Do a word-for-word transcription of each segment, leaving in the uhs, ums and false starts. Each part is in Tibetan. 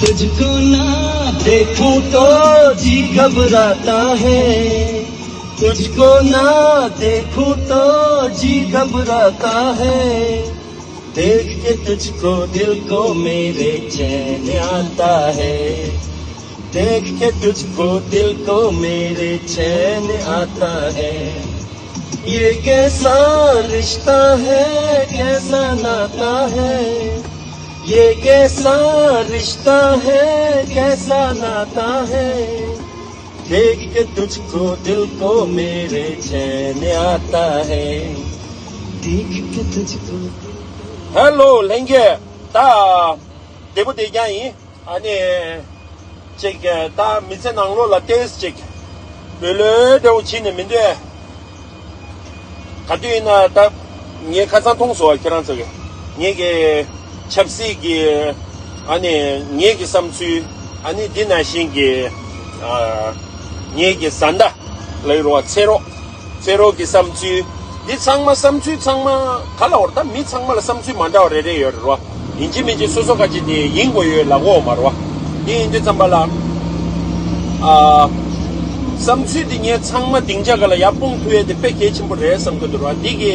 तुझको ना देखूं तो जी घबराता है, तुझको ना देखूं तो जी घबराता है। देख के तुझको दिल को मेरे चैन आता है, देख के तुझको दिल को मेरे चैन आता है। ये कैसा रिश्ता है, कैसा नाता है, ये कैसा रिश्ता है, कैसा नाता है। देख के तुझको दिल को मेरे चैन आता है, देख के तुझको दिल को। Hello ལྷན་རྒྱས། ད་བདེ་པོ་བདེ་རྐྱང་ཡིན། ཨ་ནི་ཅིག་ད་མི་ཚེ་ནང་ལོགས་ལ་ཏོག་ཙམ་ཅིག་ལྷོད་ལྷོད་འདྲ་བོ་བྱེད་ནས་མི་འདུག་ཨེ། ག་དུས་ཡིན་ན་ད་ངས་ཁ་སང་མཐོང་སོང་བ། ཁྱེད་རང་ཚོ་གི་ངེད་ཀྱི་ཆབ་སྲིད་ཀྱི་ཨ་ནི་ངེད་ཀྱི་བསམ་ཚུལ། ཨ་ནི་འདི་ནང་བཞིན་གྱི་ཨ་ངེད་ཀྱི་བཟའ་ཟླ་ལབ་ཡོད་རེད་བ། ཚེ་རོགས། ཚེ་རོགས་ཀྱི་བསམ་ཚུལ། འདི་ཚང་མ་བསམ་ཚུལ་ཚང་མ་ག་ལ་བར་ད་མི་ཚང་མ་ལ་བསམ་ཚུལ་མ་འདྲ་བ་རེ་རེ་ཡོད་རེད་བ། ཡིན་གཅིག་མིན་གཅིག་སོ་སོ་ག་ཅིག་དེ་ཡིན་དགོས་ཡོད་ལབ་ཀྱི་ཡོད་མ་རེད་བ། དེ་ཡིན་དུས་ཙམ་པ་ལ། ཨ། བསམ་ཚུལ་དེ་ངས་ཚང་མ་སྡིངས་ཆ་སྒང་ལ་ཡར་སྤུངས་ཐུབ་ཡས་དེ་དཔེ་གལ་ཆེན་པོ་རེད་བསམ་གྱི་འདུག་ར། འདི་གི་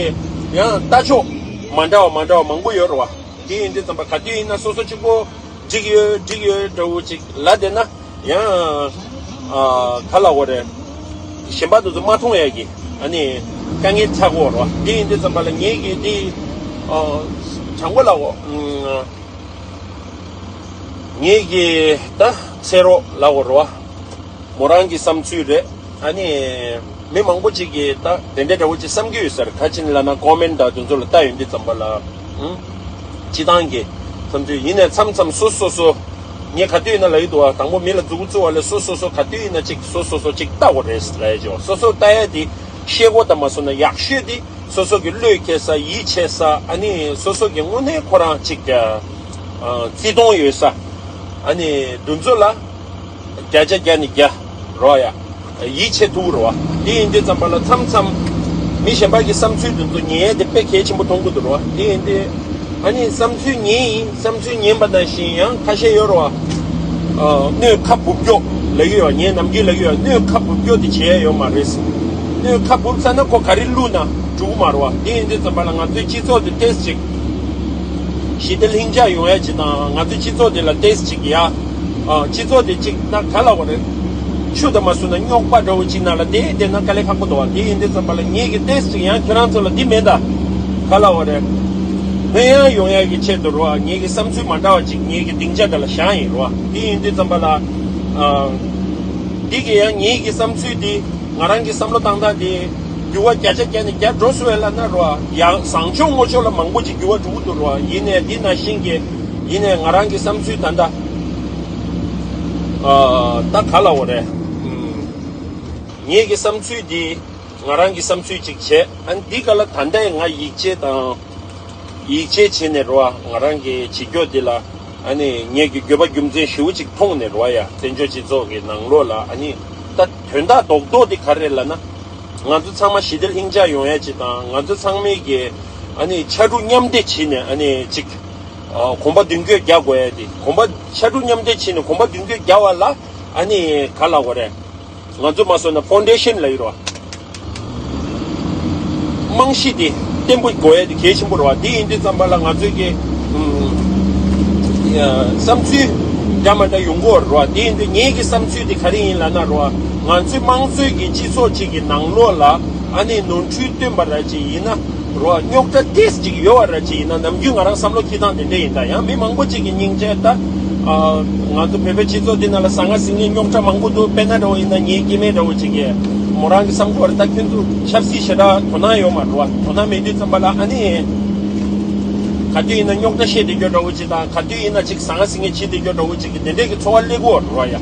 ཡང་ལྟ་ཕྱོགས་མ་འདྲ་བ་མ་འདྲ་བ་མང་པོ་ཡོད་རེད་བ། དེ་ཡིན་དུས་ཙམ་པ་ག་དུས་ཡིན་ན་སོ་སོ་གཅིག་པོ་འགྲིག་ཡོད་འགྲིག་ཡོད་འདྲ་བོ་ཅིག་ལབ་བསྡད་ན། ཡང་། ཨ། ག་ལབ་དགོས་རེད། གཞན་པ་དེ་ཚོ་མ་མཐོང་ཡས་ཀྱི་ཨ་ནི་དཀའ་ངལ་ཆགས་ཀྱི་ཡོད་རེད་བ། དེ་ཡིན་དུས་ཙམ་པ་ལ་ངེད་ཀྱི་དེ། ཨ། དྲང་པོ་ལབ་དགོས། ངེད་ཀྱི་ད་ཚེ་རོགས་ལབ་དགོས་རེད་བ། མོ་རང་གི་བསམ་ཚུལ་རེད། ཨ་ནི་མི་མང་པོ་ཅིག་གིས་ད་དེ་འདྲ་འདྲ་བོ་ཅིག་བསམ་གྱི་ཡོད་ས་རེད། ག་ཅི་ཡིན་ལབ་ན་ཀོ་མེན་ཊི་དང་དེ་ཚོ་ལ་ལྟ་ཡོང་དུས་ཙམ་པ་ལ། ཨང་། སྤྱི་བཏང་གི་བསམ་ཚུལ་ཡིན་ནའི་མཚམས་མཚམས་སོ་སོ་སོ། ངས་ག་དུས་ཡིན་ན་ལབ་ཀྱི་འདུག་བ། དང་པོ་མི་ལ་མཛུབ་གུ་བཙུགས་པ་ལས་སོ་སོ་སོ་ག་དུས་ཡིན་ན་ཅིག་སོ་སོ་སོ་ཅིག་ལྟ་དགོས་རེད་ལབ་ཡ་ཅིག་ཡོད། སོ་སོ་ལྟ་ཡ་དེ་ཤེལ་སྒོ་དང་མ་སོང་ན་ཡག་ཤོས་དེ། སོ་སོ་གི་བློས་འཁེལ་ས། ཡིད་ཆེས་ས། ཨ་ནི་སོ་སོ་གི་དངོས་གནས་ཁོ་རང་ཅིག་ཨ། བརྩི་མཐོང་ཡོད་ས། ཨ་ནི་དེ་ཚོ་ལ་བརྒྱ་ཆ་བརྒྱ་ནས་བརྒྱ་རེད་བ་ཡ། ཡིད་ཆེས་ཐུབ་རེད་བ། དེ་ཡིན་དུས་ཙམ་པ་ལ་མཚམས་མཚམས་མི་གཞན་པ་གི་བསམ་ཚུལ་དེ་ཚོ་ཉན་ཡ་དེ་དཔེ་གལ་ཆེན་པོ་མཐོང་གི་འདུག་རེད་བ། དེ་ཡིན་དུས་ཨ་ནི་བསམ་ཚུལ་ཉན་ཡིན། བསམ་ཚུལ་ཉན་པ་ནང་བཞིན་ཡང་ཁ་ཤས་ཡོད་རེད་བ། ཨ། སྣོད་ཁ་སྦུབ་སྐྱོག་ལབ་ཀྱི་ཡོད། ངས་ནམ་རྒྱུན་ལབ་ཀྱི་ཡོད། སྣོད་ཁ་སྦུབ་སྐྱོག་དེ་བྱེད་ཡ་ཡོད་མ་རེད། སྣོད་ཁ་སྦུབ་ཚར་ན་ཁོ་ག་རེ་བླུགས་ན་འགྲིག་གི་མ་རེད་བ། དེ་ཡིན་དུས་ཙམ་པ་ལ་ང་ཚོའི་སྤྱི་ཚོགས་དེ་ཏོག་ཙམ་ཅིག་ཞི་བདེ་ལྷིང་འཇགས་ཡོང་ཡ་ཅིག་དང་། ང་ཚོའི་སྤྱི་ཚོགས་དེ་ལ་ཏོག་ཙམ་ཅིག་ཡ། ཨ། སྤྱི་ཚོགས་དེ་ཅིག་ད་ག་ལབ་དགོས་རེད། ཆུ་དང་མ་སོང་ན་རྙོག་པ་འདྲ་བོ་ཅིག་ནང་ལ་བསྡད་བསྡད་ན་དཀའ་ལས་ཁག་པོ་འདུག་བ། དེ་ཡིན་དུས་ཙམ་པ་ལ་ངེད་ཀྱི་ཏོག་ཙམ་ཅིག་ཡང་ཁྱེད་རང་ཚོ་ལ་འདི་མེད་ད། ག་ལབ་དགོས་རེད། ཕན་ཡང་ཡོང་ཡ་གི་ཆེད་དུ་རེད་བ། ངེད་ཀྱི་བསམ་ཚུལ་མ་འདྲ་བ་ཅིག་ངེད་ཀྱི་སྡིངས་ཆ་དེ་ལ་བཞག་ཡིན་རེད་བ། དེ་ཡིན་དུས་ཙམ་པ་ལ། ཨ། འདི་གི་ཡང་ངེད་ཀྱི་བསམ་ཚུལ་འདི། ང་རང་གི་བསམ་བློ་བཏང་སྟངས་དེ་འགྱུར་བ་བརྒྱ་ཆ་བརྒྱ་ནས་བརྒྱ་འགྲོ་སོང་བས་ལབ་ན་རོ། ཡང་བཟང་ཕྱོགས་ངོ་ཕྱོགས་ལ་མང་པོ་ཅིག་འགྱུར་བ་འགྲོ་གི་འདུག་རོ། ཡིན་ནའི་འདི་ནང་བཞིན་གྱི་ཡིན་ནའི་ང་རང་གི་བསམ་ཚུལ་ད་ལྟ། ཨ། ད་ག་ལབ་དགོས་རེད། ཨུམ། ངེད་ཀྱི་བསམ་ཚུལ་འདི་ང་རང་གི་བསམ་ཚུལ་ཅིག་བྱས། ཨ་ནི་འདི་ག་ལ་ད་ལྟའི་ང་ཡིད་ཆེས་དང་། ཡིད་ཆེས་བྱས་ནས་རོ། ང་རང་གི་བྱེད་སྐྱོ་འདི་ལ་ཨ་ནི་ངེད་ཀྱི་དགོས་པ་རྒྱུ་མཚན་ཞེ་པོ་ཅིག་མཐོང་ནས་རོ་ཡ། བཙན་བྱོལ་སྤྱི་ཚོགས་ཀྱི་ནང་ལོགས་ལ་ཨ་ནི་ད་དོན་དག་རྡོག་རྡོག་འདི་ག་རེ་རེད་ལབ་ན། ང་ཚོ་ཚང་མ་ཞི་བདེ་ལྷིང་འཇགས་ཡོང་ཡ་ཅིག་དང་། ང་ཚོ་ཚང་མས་ཀྱི་ཨ་ནི་ཕྱར་གྲུ་མཉམ་འདེགས་བྱས་ནས་ཨ་ནི་ཅིག་ཨ། གོམ་པ་མདུན་སྐྱོད་རྒྱག་དགོས་ཡ་དེ། གོམ་པ་ཕྱར་གྲུ་མཉམ་འདེགས་བྱས་ནས་གོམ་པ་མདུན་སྐྱོད་རྒྱག་པ་ལ་ཨ་ནི་ག་ལབ་དགོས་རེད། ང་ཚོ་མ་སོང་ན་ཕོན་ཌེ་ཤན་ལབ་ཀྱི་རེད་བ། རྨང་གཞི་དེ་བརྟན་པོ་དགོས་ཡ་དེ་གལ་ཆེན་པོ་རེད་བ། དེ་ཡིན་དུས་ཙམ་པ་ལ་ང་ཚོའི་གི་ཨུམ། ཡ། བསམ་ཚུལ་འདྲ་མ་འདྲ་ཡོང་གི་ཡོད་རེད་བ། དེ་ཡིན་དུས་ངེད་ཀྱི་བསམ་ཚུལ་དེ་ག་རེ་ཡིན་ལབ་ན་རེད་བ། ང་ཚོའི་དམངས་གཙོའི་གི་སྤྱི་ཚོགས་ཅིག་གི་ནང་ལོགས་ལ་ཨ་ནི་ནོར་འཁྲུལ་བཏོན་པ་ར་ཅིག་ཡིན་ན། རོ། རྙོག་དྲ་ཏོག་ཙམ་ཅིག་ཡོད་པ་ར་ཅིག་ཡིན་ན། ནམ་རྒྱུན་ང་རང་བསམ་བློ་འཁྱེར་སྟངས་དེ་འདྲ་ཡིན། ད་ཡང་མི་མང་པོ་ཅིག་གི་སྙིང་རྗེ་ད། ཨ། ང་ཚོ་བོད་པའི་སྤྱི་ཚོགས་འདི་ནང་ལ་ཟང་ངེ་ཟིང་ངེ་རྙོག་དྲ་མང་པོ་འདུག་དཔེར་ན་འདྲ་བོ་ཡིན་ན་ངའི་སྐྱེ་དམན་འདྲ་བོ་ཅིག་གིས་མོ་རང་གི་བསམ་ཚུལ་རེད། ད་ཁྱོད་ཚོ་ཆབ་སྲིད་ཞེ་དྲག་དོ་སྣང་ཡོད་མ་རེད་བ། དོ་སྣང་མེད་དུས་ཙམ་པ་ལ་ཨ་ནི་ག་དུས་ཡིན་ན་རྙོག་དྲ་བཤད་བསྡད་རྒྱུ་འདྲ་བོ་ཅིག་དང་། ག་དུས་ཡིན་ན་ཅིག་ཟང་ངེ་ཟིང་ངེ་བྱེད་བསྡད་རྒྱུ་འདྲ་བོ་ཅིག་གི་དེ་འདྲའི་གི་ཚོར་བ་སླེབས་ཀྱི་ཡོད་རེད་བ་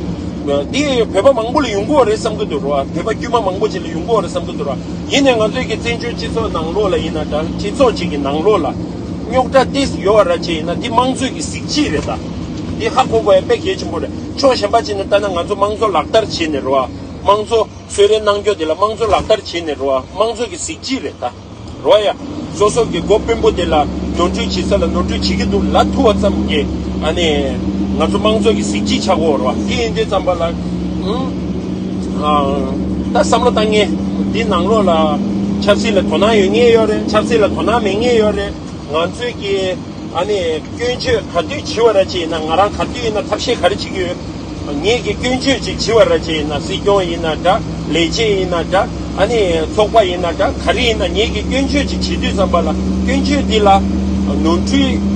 ཡ། འདི་བོད་པ་མང་པོ་ལ་ཡོང་གི་ཡོད་རེད་བསམ་གྱི་འདུག་རེད་བ། བོད་པ་དཀྱུས་མ་མང་པོ་ཅིག་ལ་ཡོང་གི་ཡོད་རེད་བསམ་གྱི་འདུག་རེད་བ། ཡིན་ནའི་ང་ཚོའི་གི་བཙན་བྱོལ་སྤྱི་ཚོགས་ནང་ལོགས་ལ་ཡིན་ན་འདྲ། སྤྱི་ཚོགས་ཅིག་གི་ནང་ལོགས་ལ་རྙོག་དྲ་ཏོག་ཙམ་ཡོད་པ་ར་ཅིག་ཡིན་ན། འདི་དམངས་གཙོའི་གི་གཟི་བརྗིད་རེད་ད། འདི་ཧ་གོ་དགོས་ཡ་དཔེ་གལ་ཆེན་པོ་རེད། ཕྱོགས་གཞན་པ་ཅིག་ནས་ལྟ་ན་ང་ཚོ་དམངས་གཙོ་ལག་བསྟར་བྱས་ནས་རེད་བ། དམངས་གཙོ་གསོལ་རས་གནང་རྒྱུ་དེ་ལ་དམངས་གཙོ་ལག་བསྟར་བྱས་ནས་རེད་བ། དམངས་གཙོ་གི་གཟི་བརྗིད་རེད་ད། རེད་བ་ཡ། སོ་སོ་གི་མགོ་དཔོན་པོ་དེ་ལ་ནོར་འཁྲུལ་བྱེད་ས་ལ་ནོར་འཁྲུལ་བྱེད་ཀྱི་འདུག་ལབ་ཐུབ་པ་ཙམ་གྱིས། ཨ་ནི་ང་ཚོ་དམངས་གཙོ་གི་གཟི་བརྗིད་ཆགས་ཀྱི་ཡོད་རེད་བ། དེ་ཡིན་དུས་ཙམ་པ་ལ་ཨུམ་ཨ་ད་བསམ་བློ་བཏང་མཁན་འདི་ནང་ལོགས་ལ་ཆབ་སྲིད་ལ་དོ་སྣང་ཡོད་མཁན་ཡོད་རེད། ཆབ་སྲིད་ལ་དོ་སྣང་མེད་མཁན་ཡོད་རེད། ང་ཚོས་ཀྱི་ཨ་ནི་སྐྱོན་བརྗོད་ག་དུས་བྱེད་པ་ར་ཅིག་ཡིན་ན། ང་རང་ག་དུས་ཡིན་ན་ཐབས་ཤེས་ག་རེ་བྱེད་ཀྱི་ཡོད། ངེད་ཀྱི་སྐྱོན་བརྗོད་ཅིག་བྱེད་པ་ར་ཅིག་ཡིན་ན། སྲིད་སྐྱོང་ཡིན་ན་འདྲ། ལས་བྱེད་ཡིན་ན་འདྲ། ཨ་ནི་ཚོགས་པ་ཡིན་ན་འདྲ། ག་རེ་ཡིན་ན་ངེད་ཀྱི་སྐྱོན་བརྗོད་ཅིག་བྱེད་དུས་ཙམ་པ་ལ་སྐྱོན་བརྗོད་འདི་ལ་ནོར་འཁྲུལ་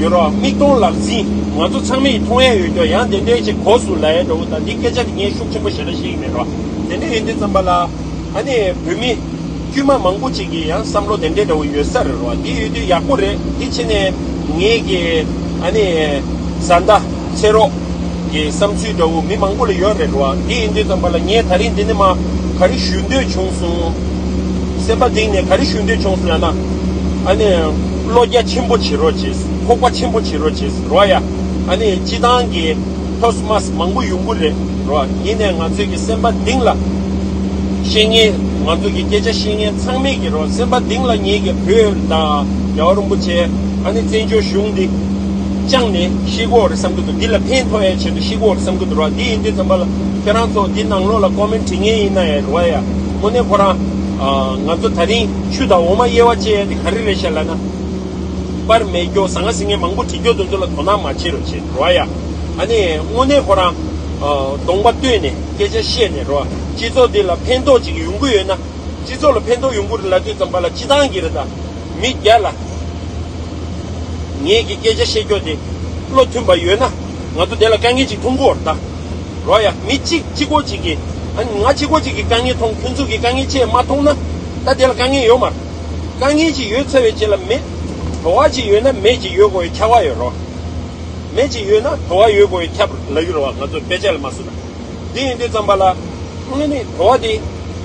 ཡོད་རོགས། མིག་མཐོང་ལག་ཟིན་ང་ཚོ་ཚང་མས་མཐོང་ཡ་ཡོད་ཀྱང་། ཡང་དེ་འདྲའི་ཅིག་གོ་སུ་ལ་ཡ་འགྲོ་བ་དང་འདི་སྐད་ཆ་དེ་ངས་ཤུགས་ཆེན་པོ་ཞེ་དྲག་བཤད་ཀྱི་མེད་རོགས། དེ་འདྲ་ཡིན་དུས་ཙམ་པ་ལ་ཨ་ནི་བོད་མི་དཀྱུས་མ་མང་པོ་ཅིག་གིས་ཡང་བསམ་བློ་དེ་འདྲའི་འདྲ་བོ་ཡོད་ས་རེད་རོ། འདི་ཡོད་དུས་ཡག་པོ་རེད། འདི་ཕྱི་ནས་ངེད་ཀྱི་ཨ་ནི་བཟའ་ཟླ་ཚེ་རོགས་ཀྱི་བསམ་ཚུལ་འདྲ་བོ་མི་མང་པོ་ལ་ཡོད་རེད་རོ། འདི་ཡིན་དུས་ཙམ་པ་ལ་ངས་ད་རིང་འདི་ནས་མ་ག་རེ་ཞུ་འདོད་བྱུང་སོང་། སེམས་པ་གཏིང་ནས་ག་རེ་ཞུ་འདོད་བྱུང་སོང་ལབ་ན། ཨ་ནི་བློ་རྒྱ་ཆེན་པོ་བྱེད་རོགས་བྱེད། ཁོག་པ་ཆེན་པོ་བྱེད་རོགས་བྱེད་རོ་ཡ། ཨ་ནི་སྤྱི་བཏང་གི་ཐོས་མ་མང་པོ་ཡོང་གི་རེད་རོ། ཡིན་ནའི་ང་ཚོས་ཀྱི་སེམས་པ་གཏིང་ལ་བཤད་མཁན། ང་ཚོ་གི་སྐད་ཆ་བཤད་མཁན་ཚང་མས་ཀྱི་རོ། སེམས་པ་གཏིང་ལ་ངེད་ཀྱི་བོད་དང་རྒྱལ་བ་རིན་པོ་ཆེ། ཨ་ནི་བཙན་བྱོལ་གཞུང་འདི་བཅངས་ནས་ཤི་དགོས་རེད་བསམ་གྱི་འདུག་འདི་ལ་ཕན་ཐོགས་ཡ་ཆེད་དུ་ཤི་དགོས་རེད་བསམ་གྱི་འདུག་རོ། འདི་ཡིན་དུས་ཙམ་པ་ལ་ཁྱེད་རང་ཚོ་འདི་ནང་ལོགས་ལ་ཀོ་མེན་བྲིས་མཁན་ཡིན་ན་ཡང་རོ་ཡ། དངོས་གནས་ཁོ་རང་ང་ཚོ་ད་རིང་ཆུ་དང་འོ་མ་དབྱེ་བ་བཅས་ཡ་འདི་ག་རེ་རེད་ཤག་ལབ་ན། པར་མེད་སྐྱོ་ཟང་ངེ་ཟིང་ངེ་མང་པོ་བྲིས་སྐྱོ་དེ་ཚོ་ལ་དོ་སྣང་མ་བྱེད་རོགས་བྱེད་རོ་ཡ། ཨ་ནི་དངོས་གནས་ཁོ་རང་གདོང་པ་སྟོན་ནས་སྐད་ཆ་བཤད་ནས་རོ། སྤྱི་ཚོགས་འདི་ལ་ཕན་ཐོགས་ཅིག་ཡོང་གི་ཡོད་ན། སྤྱི་ཚོགས་ལ་ཕན་ཐོགས་ཡོང་གི་རེད་ལབ་དུས་ཙམ་པ་ལ་སྤྱི་བཏང་གི་རེད་ད། མི་བརྒྱ་ལ་ངེད་ཀྱི་སྐད་ཆ་བཤད་སྐྱོ་དེ་བློ་མཐུན་པ་ཡོད་ན། ང་ཚོ་དེ་ལ་དཀའ་ངལ་ཅིག་མཐོང་གི་ཡོད་རེད་ད། རོ་ཡ། མི་གཅིག་གཅིག་པོ་གཅིག་གིས། ཨ་ནི་ང་གཅིག་པོ་གཅིག་གིས་དཀའ་ངལ་མཐོང་། ཁྱོད་ཚོ་གིས་དཀའ་ངལ་ཅིག་མ་མཐོང་ན། ད་དེ་ལ་དཀའ་ངལ་ཡོད་མ་རེད། དཀའ་ངལ་ཅིག་ཡོད་ཚར་བའི་རྗེས་ལ་མེད། བྲོ་བ་ཅིག་ཡོད་ན་མེ་ཅིག་ཡོད་དགོས་པའི་ཁྱབ་པ་ཡོད་རོ། མེ་ཅིག་ཡོད་ན་བྲོ་བ་ཡོད་དགོས་པའི་ཁྱབ་ལབ་ཀྱི་རེད་བ། ང་ཚོ་དཔེ་ཆ་ལ་མ་བཟོ་ན། འདི་ཡིན་དུས་ཙམ་པ་ལ། དངོས་གནས་བྲོ་བ་དེ་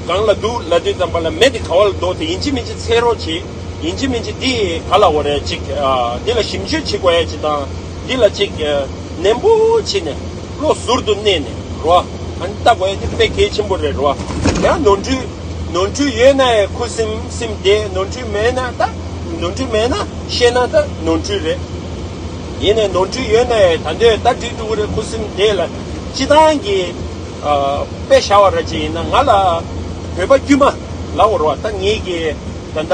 གང་ལ་འདུག་ལབ་དུས་ཙམ་པ་ལ། མེ་དེ་ག་བ་ལ་འདུག་དེ་ཡིན་གཅིག་མིན་གཅིག་འཚོལ་རོགས་བྱེད། ཡིན་གཅིག་མིན་གཅིག་འདི་ག་ལ་འོ་རེད་ཅིག་ཨ། འདི་ལ་ཞིབ་འཇུག་བྱེད་དགོས་ཡ་ཅིག་དང་། འདི་ལ་ཅིག་ཨ། ནན་པོ་བྱས་ནས་བློ་ཟུར་དུ་གནས་ནས་རོ། ཨ་ནི་ལྟ་དགོས་ཡ་དེ་དཔེ་གལ་ཆེན་པོ་རེད་རོ། ཡང་ནོར་འཁྲུལ། ནོར་འཁྲུལ་ཡོད་ན་ཡང་ཁུ་སིམ་སིམ་བསྡད། ནོར་འཁྲུལ་མེད་ན་ད། ནོར་འཁྲུལ་མེད་ན་ཤེས་ན་ད་ནོར་འཁྲུལ་རེད། ཡིན་ནའི་ནོར་འཁྲུལ་ཡོད་ན་ཡང་ད་འདོད་ད་འགྲིག་འགྲོ་གི་རེད། ཁུ་སིམ་བསྡད་ལ། སྤྱི་བཏང་གི་ཨ། དཔེ་བཞག་པ་ར་ཅིག་ཡིན་ན། ང་ལ་བོད་པ་དཀྱུས་མ་ལབ་དགོས་རེད་བ། ད་ངེད་ཀྱི་ད་ལྟ་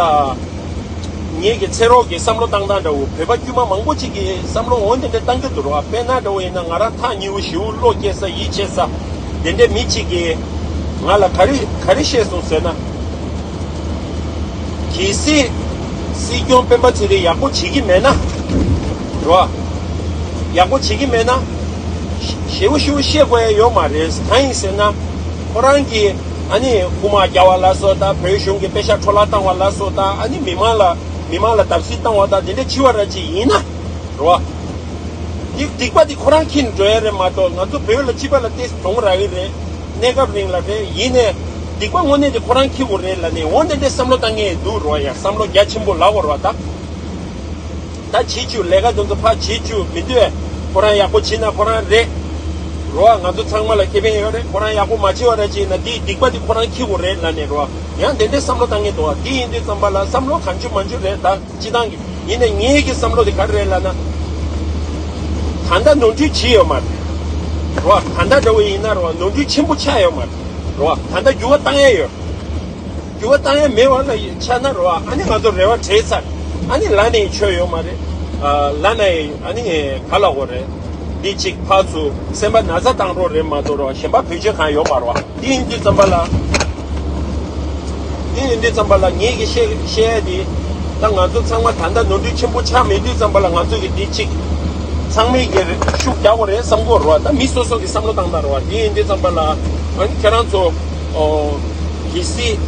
ངེད་ཀྱི་ཚེ་རོགས་ཀྱི་བསམ་བློ་བཏང་སྟངས་འདྲ་བོ། བོད་པ་དཀྱུས་མ་མང་པོ་ཅིག་གིས་བསམ་བློ་འོ་དེ་འདྲ་བཏང་གི་འདུག་རེད་བ། དཔེར་ན་འདྲ་བོ་ཡིན་ན། ང་རང་ཐག་ཉེ་བོ་ཞེ་པོ་བློ་སྐྱེ་ས་ཡིད་ཆེས་ས་དེ་འདྲའི་མི་གཅིག་གིས་ང་ལ་ག་རེ་ག་རེ་བཤད་སོང་ཟེར་ན། གལ་སྲིད་སྲིད་སྐྱོང་སྤེན་པ་ཚེ་རིང་ཡག་པོ་བྱེད་ཀྱི་མེད་ན། རོ། ཡག་པོ་བྱེད་ཀྱི་མེད་ན། ཞེ་པོ་ཞེ་པོ་བཤད་དགོས་ཡ་ཡོད་མ་རེད། གང་ཡིན་ཟེར་ན། ཁོ་རང་གིས་ཨ་ནི་རྐུ་མ་རྒྱག་པ་ལ་སོགས་དང་། བོད་གཞུང་གི་པེ་ཤག་འཕྲོ་བརླག་བཏང་བ་ལ་སོགས་དང་། ཨ་ནི་མི་མང་ལ་མི་མང་ལ་བརྡབ་གསིག་བཏང་བ་དང་དེ་འདྲ་བྱེད་པ་ར་ཅིག་ཡིན་ན། རོ། འདི་སྡིག་པ་འདི་ཁོ་རང་འཁྱེར་འགྲོ་ཡ་རེད་མ་གཏོགས། ང་ཚོ་བོད་ལ་སྤྱི་པ་ལ་ཏོག་ཙམ་གྱོང་རག་གི་རེད། གནས་སྐབས་རིང་ལ་རེད། ཡིན་ནའི་སྡིག་པ་དངོས་གནས་དེ་ཁོ་རང་འཁྱེར་དགོས་རེད་ལབ་ནས་འོ་དེ་འདྲའི་བསམ་བློ་བཏང་མཁན་འདུག་རོ་ཡ། བསམ་བློ་རྒྱ་ཆེན་པོ་ལབ་དགོས་རེད་བ་ད། ད་བྱེད་བཅུག་ལས་ཀ་དེ་ཚོ་ཕར་བྱེད་བཅུག་མི་འདོད། ཁོ་རང་ཡག་པོ་བྱེད་ན་ཁོ་རང་རེད། རོ་བ། ང་ཚོ་ཚང་མ་ལ་ཁེ་ཕན་ཡོད་རེད། ཁོ་རང་ཡག་པོ་མ་བྱེད་པ་ར་ཅིག་ཡིན་ན་དེའི་སྡིག་པ་དེ་ཁོ་རང་འཁྱེར་དགོས་རེད་ལབ་ནས་རོ་བ། ཡང་དེ་འདྲའི་བསམ་བློ་བཏང་མཁན་འདུག་བ། དེ་ཡིན་དུས་ཙམ་པ་ལ་བསམ་བློ་གང་བྱུང་མང་བྱུང་རེད་ད། སྤྱི་བཏང་གི། ཡིན་ནའི་ངེད་ཀྱི་བསམ་བློ་དེ་ག་རེ་རེད་ལབ་ན། ད་ལྟ་ནོར་འཁྲུལ་བྱས་ཡོད་མ་རེད། རོ་བ། ད་ལྟ་འདྲ་བོ་ཡིན་ན་རོ་བ། ནོར་འཁྲུལ་ཆེན་པོ་ཆགས་ཡོད་མ་རེད། རོ་བ། ད་ལྟ་འགྱུར་བ་བཏང་ཡས་ཡོད། འགྱུར་བ་བཏང་ཡས་མེད་པ་ལ་ཆགས་ན་རོ་བ། ཨ་ནི་ང་ཚོ་རེ་བ་བྲལ་ཚར། ཨ་ནི་ལབ་ནའི་ཆོ་ཡོད་མ་རེད། ཨ། ལབ་ནའི་ཨ་ནི་ག་ལབ་དགོས་རེད། འདི་གཅིག་ཕར་ཚུར་སེམས་པ་ན་ཚ་བཏང་རོགས་རེད་མ་གཏོགས་རོ་བ། གཞན་པ་བེད་སྤྱོད་གང་ཡོད་མ་རེད་བ། འདི་ཡིན་དུས་ཙམ་པ་ལ། འདི་ཡིན་དུས་ཙམ་པ་ལ་ངེད་ཀྱི་བཤད་བཤད་ཡ་འདི། ད་ང་ཚོ་ཚང་མ་ད་ལྟ་ནོར་འཁྲུལ་ཆེན་པོ་ཆགས་མེད་དུས་ཙམ་པ་ལ་ང་ཚོ་གི་འདི་གཅིག་ཚང་མས་ཀྱི་ཤུགས་རྒྱག་དགོས་རེད་བསམ་གྱི་ཡོད་རེད་བ། ད་མི་སོ་སོ་གི་བསམ་བློ་བཏང་སྟངས་རེད་བ། འདི་ཡིན་དུས་ཙམ་པ་ལ་ཨ་ནི་ཁྱེད་རང་ཚོ། ཨོ། གལ་སྲིད་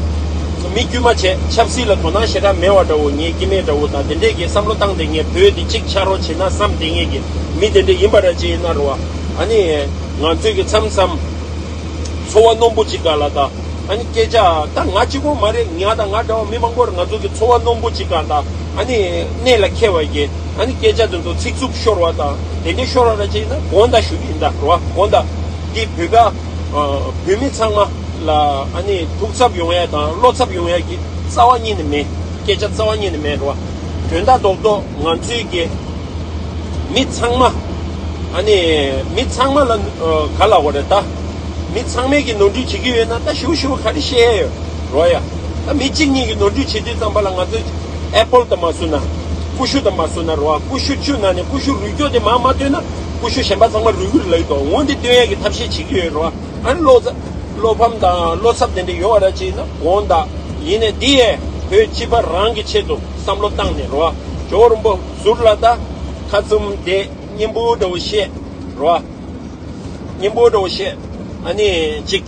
མི་དཀྱུས་མ་བྱས་ཆབ་སྲིད་ལ་དོ་སྣང་ཞེ་དྲག་མེད་པ་འདྲ་བོ། ངའི་སྐྱེ་དམན་འདྲ་བོ་དང་དེ་འདྲས་ཀྱི་བསམ་བློ་བཏང་སྟེ་ངས་བོད་འདི་གཅིག་ཆགས་རོགས་བྱེད་ན་བསམ་སྟེ་ངས་ཀྱི་མི་དེ་འདྲས་ཡིན་པ་ར་ཅིག་ཡིན་ན་རེད་བ། ཨ་ནི་ང་ཚོས་ཀྱི་མཚམས་མཚམས་འཚོ་བ་རྣོན་པོ་ཅིག་སྒང་ལ་ད། ཨ་ནི་སྐད་ཆ་ད་ང་གཅིག་པོ་མ་རེད། ང་དང་ང་འདྲ་བ་མི་མང་པོར་ང་ཚོ་གི་འཚོ་བ་རྣོན་པོ་ཅིག་སྒང་ད། ཨ་ནི་གནད་ལ་འཁེལ་བ་གི་ཨ་ནི་སྐད་ཆ་དེ་ཚོ་ཚིག་རྩུབ་ཤོར་བ་དང་དེ་འདྲའི་ཤོར་བ་ར་ཅིག་ཡིན་ན་དགོངས་དག་ཞུ་གི་ཡིན་ད་རེད་བ། དགོངས་དག་འདི་བོད་པ། ཨ། བོད་མི་ཚང་མ་ལ་ཨ་ནི་ཐུགས་འཚབ་ཡོང་ཡ་དང་བློ་འཚབ་ཡོང་ཡ་གི་རྩ་བ་ཉིད་ནས་མེད། སྐད་ཆ་རྩ་བ་ཉིད་ནས་མེད་རེད་བ། དོན་དག་རྡོག་རྡོག་ང་ཚོའི་གི་ མི་ཚང་མ། ཨ་ནི། མི་ཚང་མ་ལ་ཨ་ག་ལབ་དགོས་རེད་ད། མི་ཚང་མས་ཀྱི་ནོར་འཁྲུལ་བྱེད་ཀྱི་ཡོད་ན་ད་ཞུ་ཞུ་ག་རེ་བཤད་ཡ་ཡོད་རོ་ཡ། ད་མི་གཅིག་གཉིས་ཀྱིས་ནོར་འཁྲུལ་བྱེད་དུས་ཙམ་པ་ལ་ང་ཚོས་ཨེ་པལ་དང་མ་བཟོས་ན། ཀུ་ཤུ་དང་མ་བཟོས་ན་རོ། ཀུ་ཤུ་བཅུ་ནང་ནས་ཀུ་ཤུ་རུལ་སྐྱོ་དེ་མར་མ་བཏོན་ན་ཀུ་ཤུ་གཞན་པ་ཚང་མ་རུལ་གྱི་རེད་ལབ་ཀྱི་འདུག་འོན་ཏེ་བཏོན་ཡ་གི་ཐབས་ཤེས་བྱེད་ཀྱི་ཡོད་རོ། ཨ་ནི་བློ་བློ་ཕམ་དང་བློ་འཚབ་དེ་འདྲ་ཡོད་པ་ར་ཅིག་ཡིན་ན་དགོངས་དག་ཡིན་ནས་འདི་ཡས་བོད་སྤྱི་པ་རང་གི་ཆེད་དུ་བསམ་བློ་བཏང་ནས་རོ། ཇོ་བོ་རིན་པོ་ཟུར་ལ་ད་ཁ་བཙུམ་དེ་སྙིང་པོ་འདྲ་བོ་བཤད་རོ། སྙིང་པོ་འདྲ་བོ་བཤད། ཨ་ནི་ཅིག་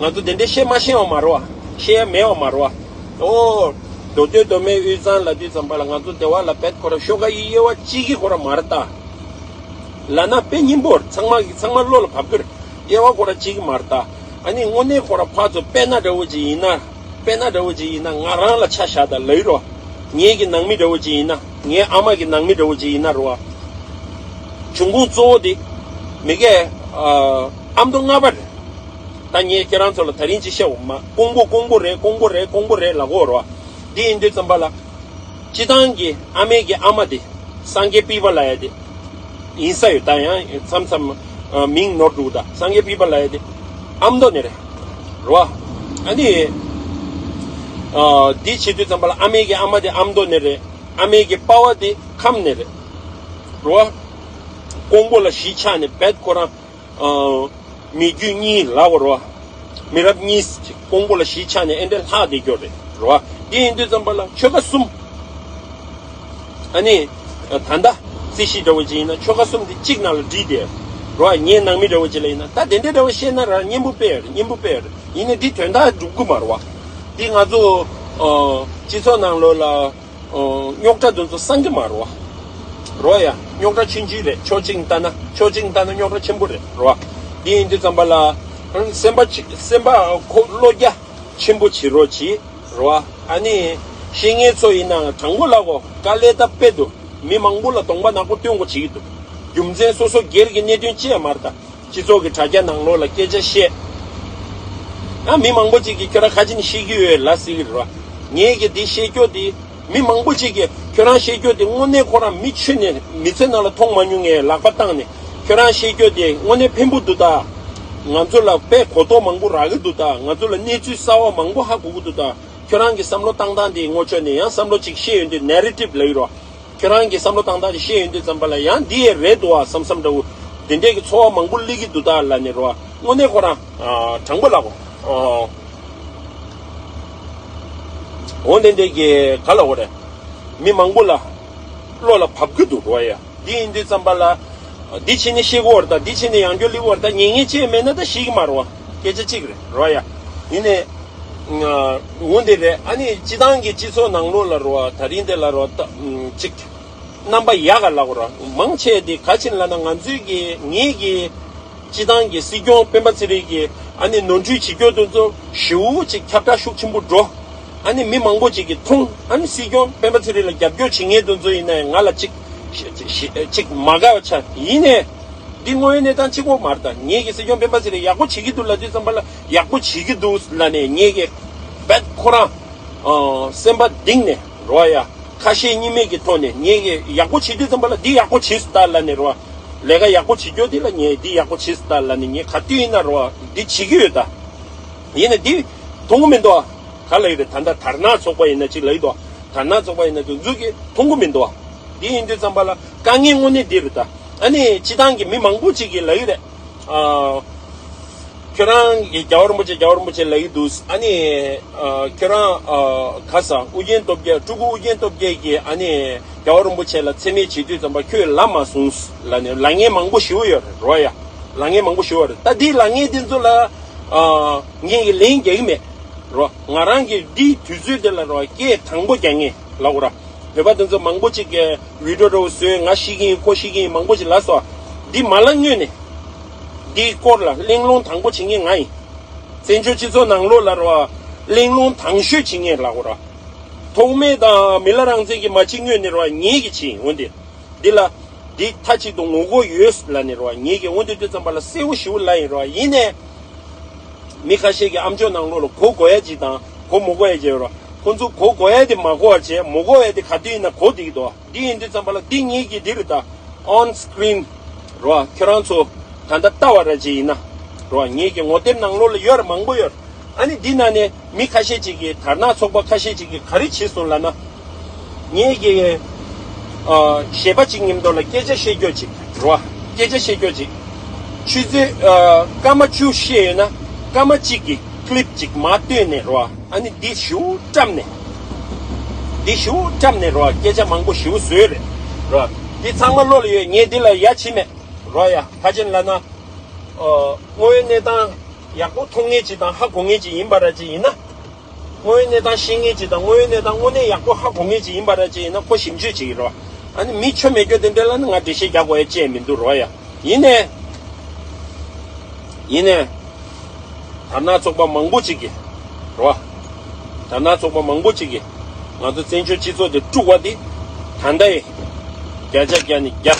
ང་ཚོ་དེ་འདྲ་བཤད་མ་ཤེས་པ་མ་རེད་བ། བཤད་ཡ་མེད་པ་མ་རེད་བ། ཨོ། མདོ་སྟོད་མདོ་སྨད་དབུས་གཙང་ལབ་དུས་ཙམ་པ་ལ་ང་ཚོ་སྡེ་བ་ལ་བེད་ཁོ་ར་ཤོག་ཁ་ཡི་དབྱེ་བ་གཅིག་གི་ཁོ་ར་མ་རེད་ད། ལབ་ན་དཔེ་སྙིང་པོ་རེད། ཚང་མ་གི་ཚང་མ་བློ་ལ་བབས་ཀྱི་རེད། དབྱེ་བ་ཁོ་ར་གཅིག་གི་མ་རེད་ད། ཨ་ནི་དངོས་གནས་ཁོ་ར་ཕར་ཚུར་དཔེར་ན་འདྲ་བོ་ཅིག་ཡིན་ན། དཔེར་ན་འདྲ་བོ་ཅིག་ཡིན་ན་ང་རང་ལ་ཆ་བཞག་ད་ལབ་ཡི་རོ། ངེད་ཀྱི་ནང་མི་འདྲ་བོ་ཅིག་ཡིན་ན། ངའི་ཨ་མ་གི་ནང་མི་འདྲ་བོ་ཅིག་ཡིན་ན་རོ། འབྱུང་ཁུངས་གཙོ་བོ་དེ་མི་གའི་ཨ་མདོ་ལྔ་པ་རེད། ད་ངས་ཁྱེད་རང་ཚོ་ལ་དེ་རིང་ཅིག་བཤད་འོ་མ། ཀོང་པོ་ཀོང་པོ་རེད། ཀོང་པོ་རེད། ཀོང་པོ་རེད་ལབ་གོ་རོ། འདི་ཡིན་དུས་ཙམ་པ་ལ། སྤྱི་བཏང་གི་ཨ་མའི་གི་ཨ་མ་དེ་སངས་རྒྱས་པི་པ་ལབ་ཡ་དེ་ཡིན་ས་ཡོད། ད་ཡང་མཚམས་མཚམས་ཨ་མིང་ནོར་འདུག་ད་སངས་རྒྱས་པི་པ་ལབ་ཡ་དེ་ཨ་མདོ་ནས་རེད་རོ། ཨ་ནི་ཨ་འདི་བྱེད་དུས་ཙམ་པ་ལ་ཨ་མའི་གི་ཨ་མ་དེ་ཨ་མདོ་ནས་རེད། ཨ་མའི་གི་པ་ཕ་དེ་ཁམས་ནས་རེད་རོ། ཀོང་པོ་ལ་གཞིས་ཆགས་ནས་བེད་ཁོ་རང་། ཨ། མི་རྒྱུད་གཉིས་ལབ་དགོས་རེད་བ། མི་རབས་གཉིས་ཀྱི་ཀོང་པོ་ལ་གཞིས་ཆགས་ནས་ཨེ་འདྲ་ལྷག་བསྡད་ཀྱོག་རེད་རེད་བ། འདི་ཡིན་དུས་ཙམ་པ་ལ་ཆོལ་ཁ་གསུམ། ཨ་ནི། ད་ལྟ་རྩིས་གཞི་འདྲ་བོ་ཅིག་ཡིན་ན་ཆོལ་ཁ་གསུམ་དེ་གཅིག་ནང་ལ་བསྒྲིལ་བསྡད་རེད་བ། ངའི་ནང་མི་འདྲ་བོ་ཅིག་ལ་ཡིན་ན་ད་དེ་འདྲ་འདྲ་བོ་བཤད་ན་རང་སྙན་པོ་དཔེ་ཡོད་རེད། སྙན་པོ་དཔེ་ཡོད་རེད། ཡིན་ནའི་འདི་དོན་དག་འགྲུབ་ཀྱི་མ་རེད་བ། འདི་ང་ཚོ་ཨ། སྤྱི་ཚོགས་ནང་ལོགས་ལ། ཨོ། རྙོག་དྲ་དེ་ཚོ་སངས་ཀྱི་མ་རེད་བ། རོ་ཡ། རྙོག་དྲ་ཆུང་ཆུང་རེད། ཕྱོགས་གཅིག་ནས་ལྟ་ན། ཕྱོགས་གཅིག་ནས་ལྟ་ན་རྙོག་དྲ་ཆེན་པོ་རེད་རོ། འདི་ཡིན་དུས་ཙམ་པ་ལ། སེམས་པ་ཆེ། སེམས་པ་ཁོ་བློ་རྒྱ་ཆེན་པོ་བྱེད་རོགས་གྱིས་རོ། ཨ་ནི། བཤད་མཁན་ཚོ་ཡིན་ནའང་དྲང་པོ་ལབ་དགོས། དཀའ་ལས་ད་དཔེ་འདུག་མི་མང་པོ་ལ་གདོང་པ་ནག་པོ་སྟོན་དགོས་བྱེད་ཀྱི་འདུག་རྒྱུ་མཚན་སོ་སོ་སྒེར་གྱི་གནད་དོན་ཅི་ཡང་མ་རེད་ད། སྤྱི་ཚོགས་ཀྱི་དྲ་རྒྱ་ནང་ལོགས་ལ་སྐད་ཆ་བཤད། ཡང་མི་མང་པོ་ཅིག་གིས་ཁྱོད་རང་ཁ་ཆེ་ནས་བཤད་ཀྱི་ཡོད་ལབ་ཟེར་གྱི་རེད་བ། ངས་ཀྱི་འདི་བཤད་རྒྱུ་འདི། མི་མང་པོ་ཅིག་གིས་ཁྱོད་རང་བཤད་རྒྱུ་འདི་དངོས་གནས་ཁོ་རང་མི་ཆུང་ནས་མི་ཚེ་ནང་ལ་མཐོང་མ་མྱོང་ངས་ལག་པ་བཏང་ནས་ཁྱོད་རང་བཤད་རྒྱུ་འདི་དངོས་གནས་ཕན་པོ་འདུག་ད། ང་ཚོ་ལ་དཔེ་གོ་རྟོགས་མང་པོ་རག་གི་འདུག་ད། ང་ཚོ་ལ་གནས་ཚུལ་གསར་བ་མང་པོ་ཧ་གོ་གི་འདུག་ད། ཁྱོད་རང་གི་བསམ་བློ་བཏང་སྟངས་འདི་ངོ་ཆོད་ནས་ཡང་བསམ་བློ་ཅིག་བཤད་ཡོང་དུས་ནེ་རེ་ཊིབ་ལབ་ཡོད་རོ། ཁྱོད་རང་གི་བསམ་བློ་བཏང་སྟངས་དེ་བཤད་ཡོང་དུས་ཙམ་པ་ལ་ཡང་འདི་ཡས་རེད་འདུག་བ་བསམ་བསམ་འདྲ་བོ། འདི་འདྲས་ཀྱི་ཚོར་བ་མང་པོ་སླེབས་ཀྱི་འདུག་ད་ལབ་ནས་རོ། དངོས་གནས་ཁོ་རང་དྲང་པོ་ལབ་དགོས། འོ་འདི་འདྲས་ཀྱི་ག་ལབ་དགོས་རེད། མི་མང་པོ་ལ་བློ་ལ་བབས་ཀྱི་འདུག་རོ་ཡ། འདི་ཡིན་དུས་ཙམ་པ་ལ། འདི་བྱས་ནས་ཤེས་དགོས་རེད་ད། འདི་བྱས་ནས་ཡང་བསྐྱར་སླེབས་དགོས་རེད་ད། ཉན་མཁན་ཅིག་མེད་ན་ད་ཤེས་ཀྱི་མ་རེད་བ། སྐད་ཆ་གཅིག་རེད་རོ་ཡ། ཡིན་ནའི། འོ་འདི་རེད། ཨ་ནི་སྤྱི་བཏང་གི་སྤྱི་ཚོགས་ནང་ལོགས་ལ་རོ་བ། ད་རིང་འདི་ལ་རོ་ད་ཅིག་རྣམ་པ་ཡག་ག་ལབ་དགོས་ར། མང་ཆེ་དེ་ག་ཕྱིན་ལབ་ན་ང་ཚོའི་གི་ངེད་ཀྱི་སྤྱི་བཏང་གི་སྲིད་སྐྱོང་སྤེན་པ་ཚེ་རིང་གི་ཨ་ནི་ནོར་འཁྲུལ་བྱེད་རྒྱུ་དེ་ཚོ་ཞེ་པོ་ཅིག་ཁྱབ་བསྒྲགས་ཤུགས་ཆེན་པོ་འགྲོ། ཨ་ནི་མི་མང་པོ་ཅིག་གིས་མཐོང་། ཨ་ནི་སྲིད་སྐྱོང་སྤེན་པ་ཚེ་རིང་ལ་རྒྱབ་སྐྱོར་བྱེད་མཁན་དེ་ཚོ་ཡིན་ན་ཡང་ང་ལ་ཅིག་ཅིག་ཅིག་མ་དགའ་བ་ཆགས། ཡིན་ནའི་འདི་དངོས་ཡོད་གནས་སྟངས་གཅིག་པོ་མ་རེད་ད། ངེད་ཀྱི་སྲིད་སྐྱོང་སྤེན་པ་ཚེ་རིང་ཡག་པོ་བྱེད་ཀྱི་འདུག་ལབ་དུས་ཙམ་པ་ལ་ཡག་པོ་བྱེད་ཀྱི་འདུག་ལབ་ནས་ངེད་ཀྱི་རྦད་ཁོ་རང་སེམས་པ་གཏིང་ནས་རོ་ཡ། ཁ་ཞེ་གཉིས་མེད་ཀྱི་ཐོག་ནས་ངེད་ཀྱིས་ཡག་པོ་བྱེད་དུས་ཙམ་པ་ལ་འདི་ཡག་པོ་བྱེད་སོང་ད་ལབ་ནས་རོ། ལས་ཀ་ཡག་པོ་བྱེད་རྒྱུ་འདི་ལ་ངས་འདི་ཡག་པོ་བྱེད་སོང་ད་ལབ་ནས་ངས་ག་དུས་ཡིན་ན་རོ་འདི་བྱེད་ཀྱི་ཡོད་ད། ཡིན་ན་འདི་མཐོང་གི་མི་འདུག་ཨ། ག་ལ་ཡོད་རེད། ད་ལྟ་དར་ནག་ཚོགས་པ་ཡིན་ན་ཅིག་ལ་ཡོད་དོ། དར་ནག་ཚོགས་པ་ཡིན་ན་དེ་ཚོ་གིས་མཐོང་གི་མི་འདུག་ཨ། འདི་ཡིན་དུས་ཙམ་པ་ལ་དཀའ་ངལ་དངོས་གནས་འདི་རེད་ད། ཨ་ནི་སྤྱི་བཏང་གི་མི་མང་པོ་ཅིག་གིས་ལབ་ཀྱི་རེད། ཨ། ཁྱོད་རང་གིས་རྒྱལ་བ་རིན་པོ་ཆེ་རྒྱལ་བ་རིན་པོ་ཆེ་ལབ་ཀྱི་འདུག་ཨ་ནི། ཨ། ཁྱོད་རང་ཨ། ག་ས་ཨུ་རྒྱན་སྟོབས་རྒྱལ། སྤྲུལ་སྐུ་ཨུ་རྒྱན་སྟོབས་རྒྱལ་གྱིས་ཨ་ནི་རྒྱལ་བ་རིན་པོ་ཆེ་ལ་མཚན་སྨད་བྱེད་དུས་ཙམ་པ་ཁྱོད་ལབ་མ་སོང་ལབ་ནས་ལབ་མཁན་མང་པོ་ཞེ་པོ་ཡོད་རེད་རོ་ཡ། ལབ་མཁན་མང་པོ་ཞེ་པོ་རེད། ད་འདི་ལབ་མཁན་དེ་ཚོ་ལ། ཨ། ངས་ཀྱི་ལན་རྒྱག་གི་མེད། རོ། ང་རང་གིས་འདིའི་དུས་ཚོད་འདི་ལ་རོ་སྐད་དྲང་པོ་རྒྱག་ངེས་ལབ་དགོས་ར། བོད་པ་དེ་ཚོ་མང་པོ་ཅིག་གིས་བི་ཌིའོ་འདྲ་བོ་བཟོས། ང་ཤི་གི་ཡིན། ཁོ་ཤི་གི་ཡིན། མང་པོ་ཅིག་ལབ་སོང་། འདི་མ་ལབ་སྔོན་ནས་འདིའི་སྐོར་ལ་གླེང་སློང་དང་པོ་བྱེད་མཁན་ང་ཡིན། བཙན་བྱོལ་སྤྱི་ཚོགས་ནང་ལོགས་ལ་རོ་གླེང་སློང་དང་ཤོས་བྱེད་མཁན་ལབ་དགོས་ར། ཐོགས་མེད་དང་མི་ལ་རང་བཙན་གྱིས་མ་བྱེད་སྔོན་ནས་རོ་ངེད་ཀྱིས་བྱེད་ཡིན། འོན་ཏེ། འདི་ལ། འདི་མཐའ་གཅིག་ཏུ་ངོ་རྒོལ་ཡོད་ལབ་ནས་རོ། ངེད་ཀྱིས་འོ་འདི་དུས་ཙམ་པ་ལ་གསལ་པོ་ཞེ་པོ་ལབ་ཡིན་རོ། ཡིན་ནའི། མི་ཁ་ཤས་ཀྱིས་ཨ་མཆོག་ནང་ལོགས་ལ་གོ་དགོས་ཡ་ཅིག་དང་གོ་མི་དགོས་ཡ་ཅིག་ཡོད་རོ། ཁོ་ཚོ་གོ་དགོས་ཡ་དེ་མ་གོ་བ་བྱས། མི་གོ་ཡ་དེ་ག་དུས་ཡིན་ན་གོ་བསྡད་ཀྱི་འདུག་འདི་ཡིན་དུས་ཙམ་པ་ལ་འདི་ངེད་ཀྱིས་འདི་རེད་ད། on screen རོ། ཁྱོད་རང་ཚོ་ད་ལྟ་ལྟ་བ་ར་ཅིག་ཡིན་ན་རོ། ངེད་ཀྱི་ངོ་དེབ་ནང་ལོགས་ལ་ཡོད་ར། མང་པོ་ཡོད་ར། ཨ་ནི་འདི་ན་ནས་མི་ཁ་ཤས་ཅིག་གིས་དར་ནག་ཚོགས་པ་ཁ་ཤས་ཅིག་གིས་ག་རེ་བྱས་སོང་ལབ་ན། ངེད་ཀྱི་ཨ་གཞས་པ་ཅིག་མཉམ་དུ་ལ་སྐད་ཆ་བཤད་རྒྱུ་ཅིག་རོ། སྐད་ཆ་བཤད་རྒྱུ་ཅིག་ཆུ་ཚོད་ཨ་སྐར་མ་བཅུ་བཤད་ཡོད་ན་སྐར་མ་གཅིག་གི་clip་ཅིག་མར་བཏོན་ནས་རོ། ཨ་ནི་འདི་ཞེ་པོ་བཀྲམ་ནས། འདི་ཞེ་པོ་བཀྲམ་ནས་རོ། སྐད་ཆ་མང་པོ་ཞེ་པོ་བཟོས་རེད་རོ། འདི་ཚང་མ་བློ་ལ་ཡོད། ངས་འདི་ལ་ཡ་བྱེད་མེད་རོ། ཡ་ག་ཅི་ལབ་ན། ཨ་དངོས་ཡོད་གནས་སྟངས་ཡག་པོ་མཐོང་མཁན་ཅིག་དང་ཧ་གོ་མཁན་ཅིག་ཡིན་པ་ར་ཅིག་ཡིན་ན། དངོས་ཡོད་གནས་སྟངས་ཤེས་མཁན་ཅིག་དང་། དངོས་ཡོད་གནས་སྟངས་དངོས་གནས་ཡག་པོ་ཧ་གོ་མཁན་ཅིག་ཡིན་པ་ར་ཅིག་ཡིན་ན་ཁོ་ཞིབ་འཇུག་བྱེད་ཀྱི་རོ། ཨ་ནི་མི་ཆོ་མེད་རྒྱུ་དེ་འདྲ་ལ་ནི་ང་འགྲེལ་བཤད་རྒྱག་དགོས་ཡ་ཅི་ཡང་མི་འདུག་རོ། ཡ་ཡིན་ནའི། ཡིན་ནའི། དར་ནག་ཚོགས་པ་མང་པོ་ཅིག་གིས་རོ། དར་ནག་ཚོགས་པ་མང་པོ་ཅིག་གིས་ང་ཚོ་བཙན་བྱོལ་སྤྱི་ཚོགས་དེ་དཀྲུགས་པ་དེ་ད་ལྟ་ཡི་བརྒྱ་ཆ་བརྒྱ་ནས་བརྒྱ་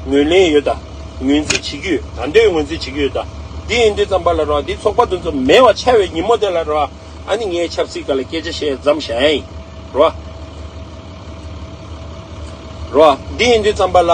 ངོས་ལེན་ཡོད་ད། ངོས་འཛིན་བྱེད་ཀྱི་ཡོད། ད་ལྟའི་ངོས་འཛིན་བྱེད་ཀྱི་ཡོད་ད། འདི་ཡིན་དུས་ཙམ་པ་ལ་རོ། འདི་ཚོགས་པ་དེ་ཚོ་མེད་པ་ཆགས་པའི་ཉིན་མོ་དེ་ལ་རོ། ཨ་ནི་ངས་ཆབ་སྲིད་སྒང་ལ་སྐད་ཆ་བཤད་མཚམས་བཞག་ཡ་ཡིན་རོ། རོ། འདི་ཡིན་དུས་ཙམ་པ་ལ།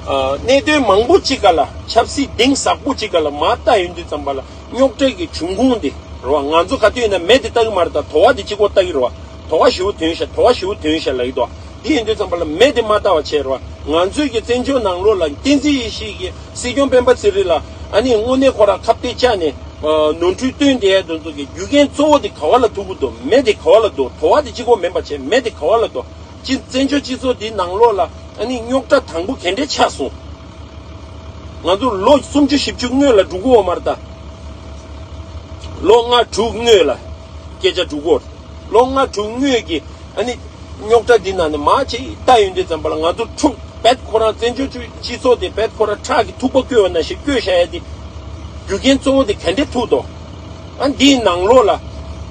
ཨ་གནད་དོན་མང་པོ་ཅིག་སྒང་ལ། ཆབ་སྲིད་གཏིང་ཟབ་པོ་ཅིག་སྒང་ལ་མར་ལྟ་ཡོང་དུས་ཙམ་པ་ལ། རྙོག་དྲ་གི་འབྱུང་ཁུངས་དེ་རོ། ང་ཚོ་ག་དུས་ཡིན་ན་མེ་དེ་ལྟ་གི་མ་རེད་ད། དོ་བ་དེ་གཅིག་པོ་ལྟ་གི་རོ། དོ་བ་ཞེ་པོ་ཐོན་ཤག་དོ་བ་ཞེ་པོ་ཐོན་ཤག་ལབ་ཀྱི་འདུག་འདི་ཡིན་དུས་ཙམ་པ་ལ་མེ་དེ་མ་ལྟ་བ་བྱས་རོ། ང་ཚོའི་གི་བཙན་བྱོལ་ནང་ལོགས་ལ་བསྟན་འཛིན་ཡེ་ཤེས་ཀྱིས་སྲིད་སྐྱོང་སྤེན་པ་ཚེ་རིང་ལ་ཨ་ནི་དངོས་གནས་ཁོ་རང་ཁ་གཏད་བཅག་ནས། ཨ་ནོར་འཁྲུལ་བཏོན་བསྡད་ཡ་དེ་ཚོ་གི་རྒྱུ་རྐྱེན་གཙོ་བོ་དེ་ག་བ་ལ་ཐུག་གི་འདུག་མེ་དེ་ག་བ་ལ་འདུག་དོ་བ་དེ་གཅིག་པོ་མིན་པ་བྱས། མེ་དེ་ག་བ་ལ་འདུག་སྤྱི་བཙན་བྱོལ་སྤྱི་ཚོགས་འདི་ནང་ལོགས་ལ་ཨ་ནི་རྙོག་དྲ་དང་པོ་ག་འདྲས་ཆགས་སོང་། ང་ཚོ་ལོ་སུམ་ཅུ་བཞི་བཅུ་སྔོན་ལ་འགྲོ་གི་ཡོད་མ་རེད་ད། ལོ་ལྔ་དྲུག་སྔོན་ལ་སྐད་ཆ་འགྲོ་གི་ཡོད་རེད། ལོ་ལྔ་དྲུག་སྔོན་གྱི་ཨ་ནི་རྙོག་དྲ་འདི་ནང་ནས་མར་ཅིག་ལྟ་ཡོང་དུས་ཙམ་པ་ལ། ང་ཚོ་འཁྲུག་བེད་ཁོ་རང་བཙན་བྱོལ་སྤྱི་ཚོགས་དེ་བེད་ཁོ་རང་ཁྲག་གི་ཐུག་པ་བསྐོལ་བ་ནང་བཞིན་བསྐོལ་བཞག་ཡ་དེ། རྒྱུ་རྐྱེན་གཙོ་བོ་དེ་ག་འདྲས་ཐུག་འདུག་ཨ་འདིའི་ནང་ལོགས་ལ་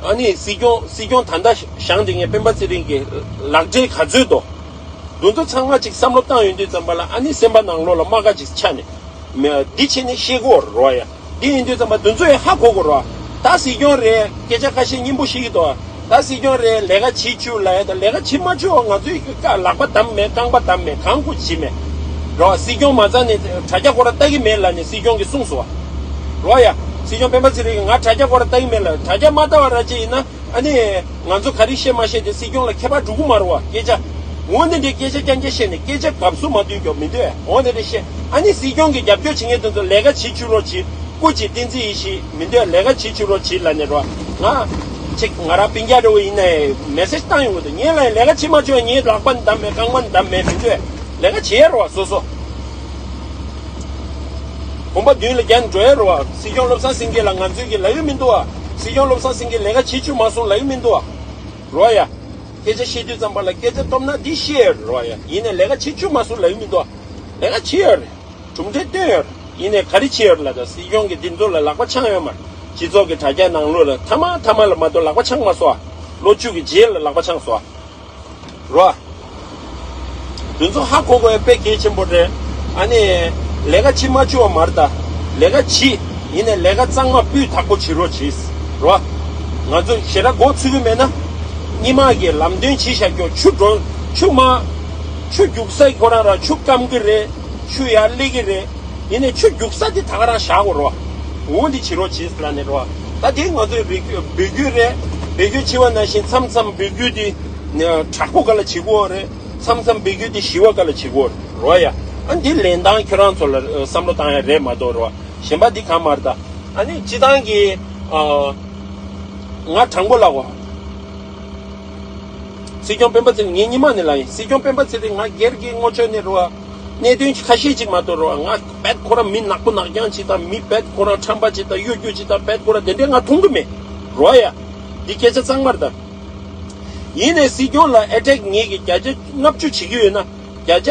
ཨ་ནི་སྲིད་སྐྱོང་སྲིད་སྐྱོང་ད་ལྟ་བཞེངས་བསྡད་མཁན་སྤེན་པ་ཚེ་རིང་གི་ལག་འབྲེལ་ག་ཚོད་འདུག་འདི་ཚོ་ཚང་མ་ཅིག་བསམ་བློ་བཏང་ཡོང་དུས་ཙམ་པ་ལ་ཨ་ནི་སེམས་པ་ནང་ལོགས་ལ་རྨ་ཁ་ཅིག་ཆགས་ནས། མེ་འདི་བྱས་ནས་ཤེས་དགོས་རོ་ཡ། འདི་ཡིན་དུས་ཙམ་པ་འདི་ཚོ་ཡང་ཧ་གོ་དགོས་རོ། ད་སྲིད་སྐྱོང་རེད། སྐད་ཆ་ཁ་ཤས་སྙན་པོ་བཤད་ཀྱི་འདུག་ད་སྲིད་སྐྱོང་རེད། ལས་ཀ་བྱེད་བཅུག་ལབ་ཡ་ད། ལས་ཀ་བྱེད་མ་བཅུག་པ་ང་ཚོའི་ཀ་ལག་པ་བསྡམས་མེད། རྐང་པ་བསྡམས་མེད། གང་དགོས་བྱེད་མེད་རོ། སྲིད་སྐྱོང་མ་རྩ་ནས་དྲ་རྒྱ་ཁོ་རང་ལྟ་གི་མེད་ལབ་ནས་སྲིད་སྐྱོང་གིས་གསུངས་སོང་བ་རོ་ཡ། སྲིད་སྐྱོང་སྤེན་པ་ཚེ་རིང་གིས་ང་དྲ་རྒྱ་ཁོ་རང་ལྟ་གི་མེད་ལབ། དྲ་རྒྱ་མ་ལྟ་བ་ར་ཅིག་ཡིན་ན། ཨ་ནི་ང་ཚོ་ག་རེ་བཤད་མ་བཤད་དེ་སྲིད་སྐྱོང་ལ་ཁྱད་པར་འགྲོ་གི་མ་རེད་བ། སྐད་ཆ་འོ་དེ་འདྲའི་སྐད་ཆ་རྐྱང་རྐྱང་བཤད་ནས་སྐད་ཆ་དགའ་བསུ་མ་ཐོན་རྒྱུ་མི་འདོད། འོ་དེ་འདྲ་བཤད། ཨ་ནི་སྲིད་སྐྱོང་གི་རྒྱབ་སྐྱོར་བྱེད་མཁན་དེ་ཚོ་ལས་ཀ་བྱེད་བཅུག་རོགས་བྱེད། སྐུ་མཁྱེན་བསྟན་འཛིན་ཡེ་ཤེས་མི་འདོད། ལས་ཀ་བྱེད་བཅུག་རོགས་བྱེད་ལབ་ནས་རོ། ང་ཅིག་ང་རང་སྤུན་ཀྱག་འདྲ་བོ་ཡིན་ནའི་མེ་སེ་ཇི་བཏང་ཡོང་གི་འདུག་ངས་ལབ་ཡ་ལས་ཀ་བྱེད་མ་བཅུག་ངའི་ལག་པ་བསྡམས་མེད། རྐང་པ་བསྡམས་མེད། མི་འདོད། ལས་ཀ་བྱེད་ཡ་རོ་བ། སོ་སོ། གོམ་པ་མདུན་ལ་རྒྱག་འགྲོ་ཡ་རོ་བ། སྲིད་སྐྱོང་བློ་བཟང་སེང་གེ་ལ་ང་ཚོས་ཀྱི་ལབ་ཡོད་མི་འདུག་བ། སྲིད་སྐྱོང་བློ་བཟང་སེང་གེ་ལས་ཀ་བྱེད་བཅུག་མ་སོང་ལབ་ཡོད་མི་འདུག་བ། རོ་ཡ། སྐད་ཆ་བཤད་དུས་ཙམ་པ་ལ་སྐད་ཆ་སྟོབས་ན་འདི་བཤད་ཡོད་རོ་ཡ། ཡིན་ནའི་ལས་ཀ་བྱེད་བཅུག་མ་སོང་ལབ་ཡོད་མི་འདུག་བ། ལས་ཀ་བྱེད་ཡོད་རེད། གྲུབ་འབྲས་བཏོན་ཡོད་རེད། ཡིན་ནའི་ག་རེ་བྱེད་ཡོད་རེད་ལབ་ད། སྲིད་སྐྱོང་གིས་འདི་ཚོ་ལ་ལག་པ་འཆང་ཡོད་མ་རེད། སྤྱི་ཚོགས་ཀྱི་དྲ་རྒྱ་ནང་ལོགས་ལ་མཐའ་མ་མཐའ་མ་ལ་མ་གཏོགས་ལག་པ་འཆང་མ་སོང་བ། ལོ་བཅུ་གི་རྗེས་ལ་ལག་པ་འཆང་སོང་བ། རོ། དེ་ཚོ་ཧ་གོ་དགོས་ཡ་དཔེ་གལ་ཆེན་པོ་རེད། ཨ་ནི། ལས་ཀ་བྱེད་མ་བཅུག་པ་མ་རེད་ད། ལས་ཀ་བྱེད། ཡིན་ནའི་ལས་ཀ་གཙང་མ་སྤུས་དག་པོ་བྱེད་རོགས་བྱེད། རོ། ང་ཚོ་ཞེ་དྲག་མགོ་ཚོད་ཀྱི་མེད་ན། སྔོན་མ་གི་ལམ་སྟོན་བྱེད་བཞག་རྒྱུ་ཆུ་འགྲོ་ཆུ་མ། ཆུ་རྒྱུག་ས་ཁོ་རང་རང་ཆུ་སྐམ་གི་རེད། ཆུ་ཡར་སླེབས་ཀྱི་རེད། ཡིན་ནའི་ཆུ་རྒྱུག་ས་དེ་ད་ག་རང་བཞག་དགོས་རོ། འོ་འདི་བྱེད་རོགས་བྱེད་ལབ་ནས་རོ། ད་དེ་ང་ཚོའི་འབོད་སྐུལ་འབོད་སྐུལ་རེད། འབོད་སྐུལ་བྱེད་པ་ནང་བཞིན་མཚམས་མཚམས་འབོད་སྐུལ་དེ་དྲག་པོ་སྒང་ལ་བྱེད་དགོས་རེད། མཚམས་མཚམས་འབོད་སྐུལ་དེ་ཞི་བ་སྒང་ལ་བྱེད་དགོས་རེད་རོ་ཡ། ཨ་འདི་ལེན་སྟངས་ཁྱོད་རང་ཚོ་ལ་བསམ་བློ་བཏང་ཡ་རེད་མ་གཏོགས་རོ། གཞན་པ་འདི་གང་མ་རེད་ད། ཨ་ནི་སྤྱི་བཏང་གི་ང་དྲང་པོ་ལབ་གོ། སྲིད་སྐྱོང་སྤེན་པ་ཚེ་རིང་ངས་སྔོན་མ་ནས་ལབ་ཡིན། སྲིད་སྐྱོང་སྤེན་པ་ཚེ་རིང་ང་སྒེར་གྱི་ངོ་ཕྱོགས་ནས་རེད་བ། གནད་དོན་ཁ་ཤས་ཅིག་མ་གཏོགས་རེད་བ། ང་བེད་ཁོ་རང་མི་ནག་པོ་ནག་རྐྱང་ཅིག་དང་། མི་བེད་ཁོ་རང་ཁྲམ་པ་ཅིག་དང་། གཡོ་སྒྱུ་ཅིག་དང་། བེད་ཁོ་རང་དེ་འདྲའི་ང་མཐོང་གི་མེད་རོ་ཡ། འདི་སྐད་ཆ་གཙང་མ་རེད་ད། ཡིན་ནའི་སྲིད་སྐྱོང་ལ་ཨེ་ཊེག་ངེད་ཀྱིས་བརྒྱ་ཆ་ལྔ་བཅུ་བྱེད་ཀྱི་ཡོད་ན། བརྒྱ་ཆ་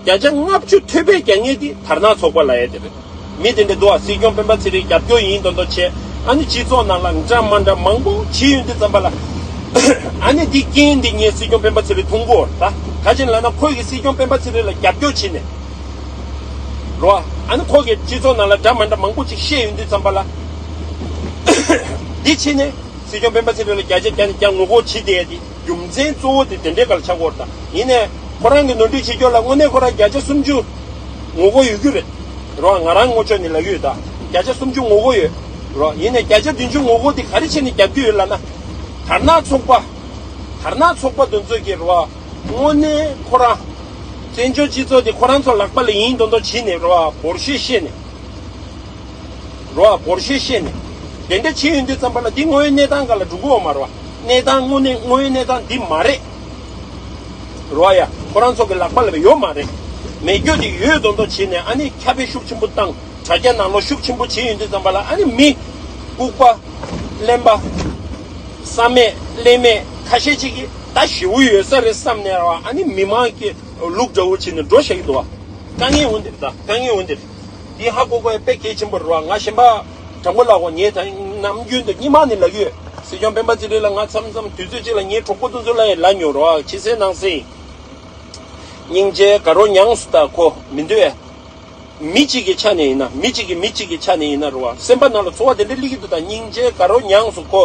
བརྒྱ་ཆ་ལྔ་བཅུ་ཐོལ་པ་རྒྱག་མཁན་དེ་དར་ནག་ཚོགས་པ་ལབ་ཡ་དེ་རེད། མི་དེ་འདྲ་འདུག་ཨ། སྲིད་སྐྱོང་སྤེན་པ་ཚེ་རིང་རྒྱབ་སྐྱོར་ཡིན་མདོག་མདོག་བྱས། ཨ་ནི་སྤྱི་ཚོགས་ནང་ལ་འདྲ་མ་འདྲ་མང་པོ་བྱེད་ཡོང་དུས་ཙམ་པ་ལ། ཨ་ནི་འདི་རྐྱེན་འདི་ངས་སྲིད་སྐྱོང་སྤེན་པ་ཚེ་རིང་མཐོང་གོ་ད། ག་ཅི་ལབ་ན་ཁོ་གིས་སྲིད་སྐྱོང་སྤེན་པ་ཚེ་རིང་ལ་རྒྱབ་སྐྱོར་བྱས་ནས་རོ། ཨ་ནི་ཁོ་གིས་སྤྱི་ཚོགས་ནང་ལ་འདྲ་མ་འདྲ་མང་པོ་ཅིག་བཤད་ཡོང་དུས་ཙམ་པ་ལ། འདི་བྱས་ནས་སྲིད་སྐྱོང་སྤེན་པ་ཚེ་རིང་ལ་བརྒྱ་ཆ་བརྒྱ་ནས་བརྒྱ་ངོ་རྒོལ་བྱེད་བསྡད་ཡ་དེ། རྒྱུ་མཚན་གཙོ་བོ་དེ་དེ་འདྲའི་སྒང་ལ་ཆགས་ཀྱི་ཡོད་རེད་ད། ཡིན་ནའི་ཁོ་རང་གི་ནོར་འཁྲུལ་བྱེད་རྒྱུ་ལ་དངོས་གནས་ཁོ་རང་བརྒྱ་ཆ་སུམ་ཅུ་ ངོ་རྒོལ་ཡོད་རྒྱུ་རེད། རོ། ང་རང་ངོ་ཅོག་ནས་ལབ་ཀྱི་ཡོད་ད། བརྒྱ་ཆ་སུམ་ཅུ་ངོ་རྒོལ་ཡོད། རོ། ཡིན་ནའི་བརྒྱ་ཆ་བདུན་ཅུ་ངོ་རྒོལ་དེ་ག་རེ་བྱས་ནས་རྒྱབ་ཀྱི་ཡོད་ལབ་ན། དར་ནག་ཚོགས་པ། དར་ནག་ཚོགས་པ་དེ་ཚོ་གི་རོ། དངོས་གནས་ཁོ་རང་། བཙན་བྱོལ་སྤྱི་ཚོགས་དེ་ཁོ་རང་ཚོ་ལག་པ་ལ་ཡིན་མདོག་མདོག་བྱས་ནས་རོ། འབོར་ཤོས་བཤད་ནས། རོ། འབོར་ཤོས་བཤད་ནས། དེ་འདྲ་བྱས་ཡོང་དུས་ཙམ་པ་ལ་འདི་དངོས་ཡོད་གནས་སྟངས་སྒང་ལ་འགྲོ་གི་ཡོད་མ་རེད་བ། གནས་སྟངས་དངོས་གནས་དངོས་ཡོད་གནས་སྟངས་འདི་མ་རེད། རོ་ཡ། ཁོ་རང་ཚོ་གི་ལག་པ་ལ་ཡོད་མ་རེད། མེད་རྒྱུ་དེ་ཡོད་མདོག་མདོག་བྱས་ནས། ཨ་ནི་ཁྱབ་སྤེལ་ཤུགས་ཆེན་པོ་བཏང་། དྲ་རྒྱ་ནང་ལོགས་ཤུགས་ཆེན་པོ་བྱས་ཡོང་དུས་ཙམ་པ་ལ། ཨ་ནི་མི་ལྐུགས་པ། གླེན་པ། བསམ་མེད་གླེན་མེད་ཁ་ཤས་ཅིག་གིས་ད་ཞེ་པོ་ཡོད་ས་རེད་བསམ་ནས་ར་བ། ཨ་ནི་མི་མང་གི་ལུག་འདྲ་བོ་བྱས་ནས་འགྲོ་བཞག་གི་འདུག་བ། དཀའ་ངལ་འོ་འདིར་ད། དཀའ་ངལ་འོ་འདིར། འདི་ཧ་གོ་དགོས་ཡ་དཔེ་གལ་ཆེན་པོ་རེད་བ། ང་གཞན་པ་དྲང་པོ་ལབ་གོ། ངས་ད་ནམ་རྒྱུན་དུ་སྔོན་མ་ནས་ལབ་ཡོད། སྲིད་སྐྱོང་སྤེན་པ་ཚེ་རིང་ལ་ང་མཚམས་མཚམས་དུས་ཚོད་ཅིག་ལ་ངའི་གྲོགས་པོ་དེ་ཚོ་ལ་ཡང་ལབ་མྱོང་རེད་བ། ཕྱི་གསལ་ནང་གསལ་ཡིན། སྙིང་རྗེ་དགའ་རབ་མྱངས་སོང་། ད་ཁོ་མི་འདོད་ཡ། མི་གཅིག་གི་ཆ་ནས་ཡིན་ན། མི་གཅིག་གིས་མི་གཅིག་གི་ཆ་ནས་ཡིན་ན་རེད་བ། སེམས་པ་ནང་ལ་ཚོར་བ་དེ་འདྲ་སླེབས་ཀྱི་འདུག་ད་སྙིང་རྗེ་དགའ་རབ་མྱངས་སོང་། ཁོ་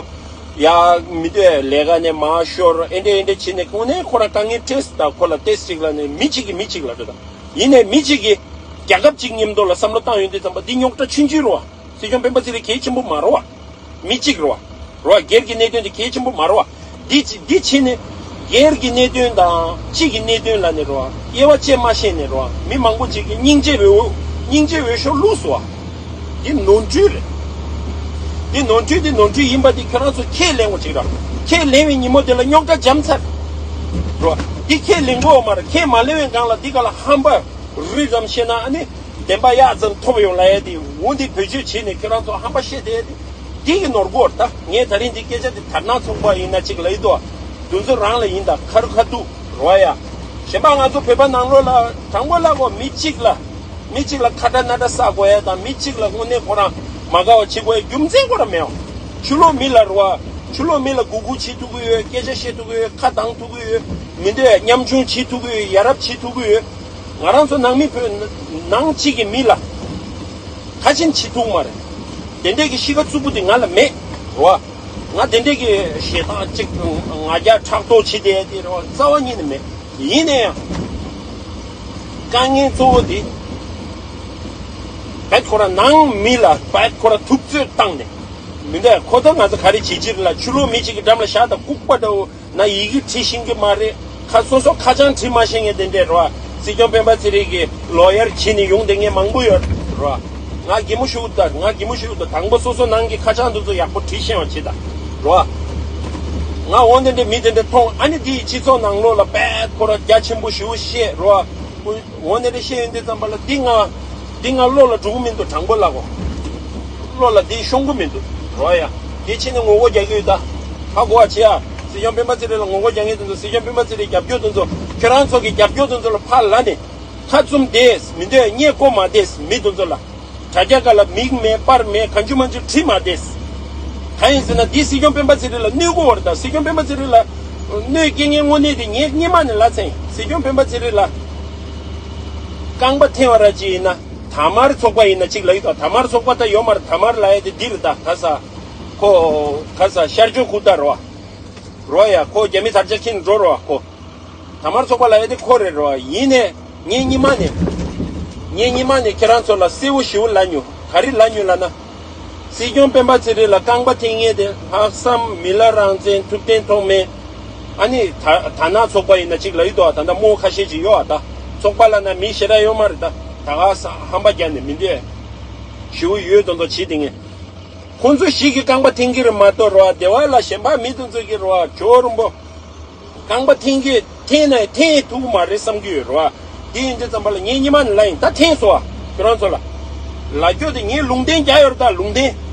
ཡ་མི་འདོད་ཡ། ལས་ཀ་ནས་མར་ཤོར། ཨེ་འདྲ་ཨེ་འདྲ་བྱས་ནས། དངོས་གནས་ཁོ་རང་དཀའ་ངལ་འཕྲད་སོང་། ད་ཁོ་ལ་ཏོག་ཙམ་ཅིག་ལབ་ནས། མི་གཅིག་གིས་མི་གཅིག་ལ་རེད་ད། ཡིན་ནའི་མི་གཅིག་གིས་རྒྱལ་ཁབ་གཅིག་མཉམ་དུ་ལ་བསམ་བློ་བཏང་ཡོང་དུས་ཙམ་པ་འདི་རྙོག་དྲ་ཆུང་ཆུང་རེད་བ། སྲིད་སྐྱོང་སྤེན་པ་ཚེ་རིང་གལ་ཆེན་པོ་མ་རེད་བ། མི་གཅིག་རེད་བ། རེད་བ། སྒེར་གྱི་གནད་དོན་དེ་གལ་ཆེན་པོ་མ་རེད་བ། འདི་ཅི་འདི་ཕྱིན་ནས་སྒེར་གྱི་གནད་དོན་དང་སྤྱི་གི་གནད་དོན་ལབ་ནས་རེད་བ། དབྱེ་བ་བཅད་མ་ཤེས་ནས་རེད་བ། མི་མང་པོ་ཅིག་གིས་སྙིང་རྗེ་བའི་འོས། སྙིང་རྗེ་འོས་ཤོག་བླུགས་སོང་བ། འདི་ནོར་འཁྲུལ་རེད། འདི་ནོར་འཁྲུལ་འདི་ནོར་འཁྲུལ་ཡིན་པ་འདི་ཁྱོད་རང་ཚོ་ཁས་ལེན་དགོས་ཅིག་ར། ཁས་ལེན་པའི་ཉིན་མོ་དེ་ལ་རྙོག་དྲ་འཇམ་ཚར་རེད་བ། འདི་ཁས་ལེན་དགོས་མ་རེད། ཁས་མ་ལེན་པའི་སྒང་ལ་འདི་ག་ལ་ཧམ་པ་རི་ཙམ་བཤད་ན། ཨ་ནི་བདེན་པ་གཡག་ཙམ་ཐོབ་ཡོང་ལབ་ཡ་དེ། འོ་འདི་བེད་སྤྱོད་བྱས་ནས་ཁྱོད་རང་ཚོ་ཧམ་པ་བཤད་བསྡད་ཡ་དེ། འདི་གི་ནོར་འཁྲུལ་རེད། ད་ངས་ད་རིང་འདི་སྐད་ཆ་དེ་དར་ནག་ཚོགས་པ་ཡིན་ན་ཅིག་ལབ་ཡི་འདུག་དེ་ཚོ་རང་ལ་ཡིན། ད་ཁ་རུ་ཁ་ཐུག་རེད་བ་ཡ། གཞན་པ་ང་ཚོ་བོད་པ་ནང་ལོགས་ལ་དྲང་པོ་ལབ་དགོས། མི་གཅིག་ལ། མི་གཅིག་ལ་ཁ་ཏ་ན་ཏ་ཟ་དགོས་ཡ་དང་། མི་གཅིག་ལ་དངོས་གནས་ཁོ་རང་མ་དགའ་བ་བྱེད་དགོས་ཡ་རྒྱུ་མཚན་ཁོ་རང་མེད་བ། ཕྱི་ལོགས་མི་ལ་རེད་བ། ཕྱི་ལོགས་མི་ལ་མགོ་སྒུར་བྱེད་ཐུབ་ཀྱི་ཡོད། སྐད་ཆ་བཤད་ཐུབ་ཀྱི་ཡོད། ཁ་གདངས་ཐུབ་ཀྱི་ཡོད། མི་འདོད་ཡ་མཉམ་ཆུང་བྱེད་ཐུབ་ཀྱི་ཡོད། ཡ་རབས་བྱེད་ཐུབ་ཀྱི་ཡོད། ང་རང་ཚོ་ནང་མི་བོད་ནང་གཅིག་གི་མི་ལ་ཁ་ཆེམས་བྱེད་ཐུབ་མ་རེད། དེ་འདྲས་ཀྱི་གཤིས་ཀ་རྩུབ་པོ་དེ་ང་ལ་མེད་རེད་བ། ང་དེ་འདྲས་ཀྱི་ཞེ་སྡང་གཅིག་ང་རྒྱལ་ཕྲག་དོག་བྱེད་བསྡད་དེ་རེད་བ། རྩ་བ་ཉིད་ནས་མེད། ཡིན་ན་ཡང་དཀའ་ངལ་གཙོ་བོ་དེ་བད་ཁོ་ར་ནང་མི་ལ་བད་ཁོ་ར་ཐུབ་ཚོད་བཏང་ནས། མི་འདོད་ཁོ་ཚོ་ང་ཚོ་ག་རེ་བྱེད་ཀྱི་རེད་ལ། ཕྱི་ལོགས་མི་གཅིག་གི་འགྲམ་ལ་ཞག་དང་ལྐུགས་པ་འདྲ་བོ་ན་ཡི་གེ་བྲིས་ཤེས་ཀྱི་མ་རེད། ཁ་སོ་སོ་ཁ་བྱང་བྲིས་མ་ཤེས་མཁན་དེ་འདྲས་རེད་བ། སྲིད་སྐྱོང་སྤེན་པ་ཚེ་རིང་གི་ལོ་ཡར་བྱས་ནས་ཡོང་བསྡད་མཁན་མང་པོ་ཡོད་རེད་བ། ང་གད་མོ་ཤོར་གི་འདུག་ང་གད་མོ་ཤོར་གི་འདུག་དང་པོ་སོ་སོ་ནང་གི་ཁ་བྱང་དེ་ཚོ་ཡག་པོ་བྲིས་ཤེས་པ་བྱེད་དང་རེད་བ། ང་འོ་དེ་འདྲས་མི་དེ་འདྲས་མཐོང་། ཨ་ནི་དེ་ཡི་སྤྱི་ཚོགས་ནང་ལོགས་ལ་བད་ཁོ་ར་རྒྱ་ཆེན་པོ་ཞེ་པོ་བཤད་རེད་བ། འོ་དེ་འདྲས་བཤད་ཡོང་དུས་ཙམ་པ་ལ་འདི་ང་འདི་ང་བློ་ལ་འགྲོ་གི་མི་འདུག་དྲང་པོ་ལབ་གོ། བློ་ལ་འདི་ཤོང་གི་མི་འདུག་རེད་བ་ཡ། དེ་ཕྱིན་ནས་ངོ་རྒོལ་རྒྱག་གི་ཡོད་ད། ཧ་གོ་བ་བྱེད་ཡ། སྲིད་སྐྱོང་སྤེན་པ་ཚེ་རིང་ལ་ངོ་རྒོལ་རྒྱག་མཁན་དེ་ཚོ། སྲིད་སྐྱོང་སྤེན་པ་ཚེ་རིང་རྒྱབ་སྐྱོར་དེ་ཚོ། ཁྱོད་རང་ཚོ་གི་རྒྱབ་སྐྱོར་དེ་ཚོ་ལ་ཕར་ལབ་ནས། ཁ་བཙུམ་བསྡད། མི་འདོད་བརྙས་བཀོད་མ་བསྡད། མི་དེ་ཚོ་ལ། དྲ་རྒྱ་སྒང་ལ་མིང་མེད་པར་མེད་གང་བྱུང་མང་བྱུང་བྲིས་མ་བསྡད། གང་ཡིན་ཟེར་ན་འདི་སྲིད་སྐྱོང་སྤེན་པ་ཚེ་རིང་ལ་གནོད་དགོས་པ་རེད་ད། སྲིད་སྐྱོང་སྤེན་པ་ཚེ་རིང་ལ་གནོད་སྐྱེལ་མཁན་དངོས་གནས་དེ་ངས་སྔོན་མ་ནས་ལབ་ཚར་ཡིན། སྲིད་སྐྱོང་སྤེན་པ་ཚེ་རིང་ལ་རྐང་པ་འཐེན་པ་ར་ཅིག་ཡིན་ན། དར་དམར་ཚོགས་པ་ཡིན་ན་ཅིག་ལབ་ཡོད་ད། དར་དམར་ཚོགས་པ་ད་ཡོད་མ་རེད། དར་དམར་ལབ་ཡ་དེ་འདི་རེད་ད། ག་ས། ཁོ། ག་ས་ཤར་ཕྱོགས་ཁུག་རྟ་རེད་བ། རེད་བ་ཡ། ཁོ་རྒྱ་མི་དར་ཆ་འཁྱེར་འགྲོ་རེད་བ་ཁོ། དར་དམར་ཚོགས་པ་ལབ་ཡ་དེ་ཁོ་རེད་རེད་བ། ཡིན་ནའི་ངས་སྔོན་མ་ནས། ངས་སྔོན་མ་ནས་ཁྱེད་རང་ཚོ་ལ་གསལ་པོ་ཞེ་པོ་ལབ་མྱོང་། ག་རེ་ལབ་མྱོང་ལབ་ན། སྲིད་སྐྱོང་སྤེན་པ་ཚེ་རིང་ལ་རྐང་པ་འཐེན་མཁན་དེ་ལྷག་བསམ་མི་ལ་རང་བཙན་ཐུབ་བསྟན་ཐོགས་མེད། ཨ་ནི་ད་དར་ནག་ཚོགས་པ་ཡིན་ན་ཅིག་ལབ་ཡོད་དོ། ད་ལྟ་རྨོ་ཁ་ཤས་ཅིག་ཡོད་ཨ། ད་ཚོགས་པ་ལབ་ན་མི་ཞེ་དྲག་ཡོད་མ་རེད་ད། ད་ག་ས་ཧམ་པ་རྒྱག་ནས་མི་འདོད་ཞེ་པོ་ཡོད་མདོག་མདོག་བྱེད་དེ་ངས། ཁོང་ཚོ་ཞིག་གིས་རྐང་པ་འཐེན་གྱི་རེད་མ་གཏོགས་རེད་བ། སྡེ་བ་ལ་གཞན་པ་མི་དེ་ཚོ་གིས་རེད་བ། ཇོ་བོ་རིན་པོ། རྐང་པ་འཐེན་གྱི་འཐེན་ནས་འཐེན་ཐུབ་ཀྱི་མ་རེད་བསམ་གྱི་ཡོད་རེད་བ། དེ་ཡིན་དུས་ཙམ་པ་ལ་ངས་སྔོན་མ་ནས་ལབ་ཡིན། ད་འཐེན་སོང་བ། ཁྱོད་རང་ཚོ་ལ། ལབ་རྒྱུ་དེ་ངས་ལུང་བསྟན་རྒྱག་ཡོད་རེད་ད། ལུང་བསྟན།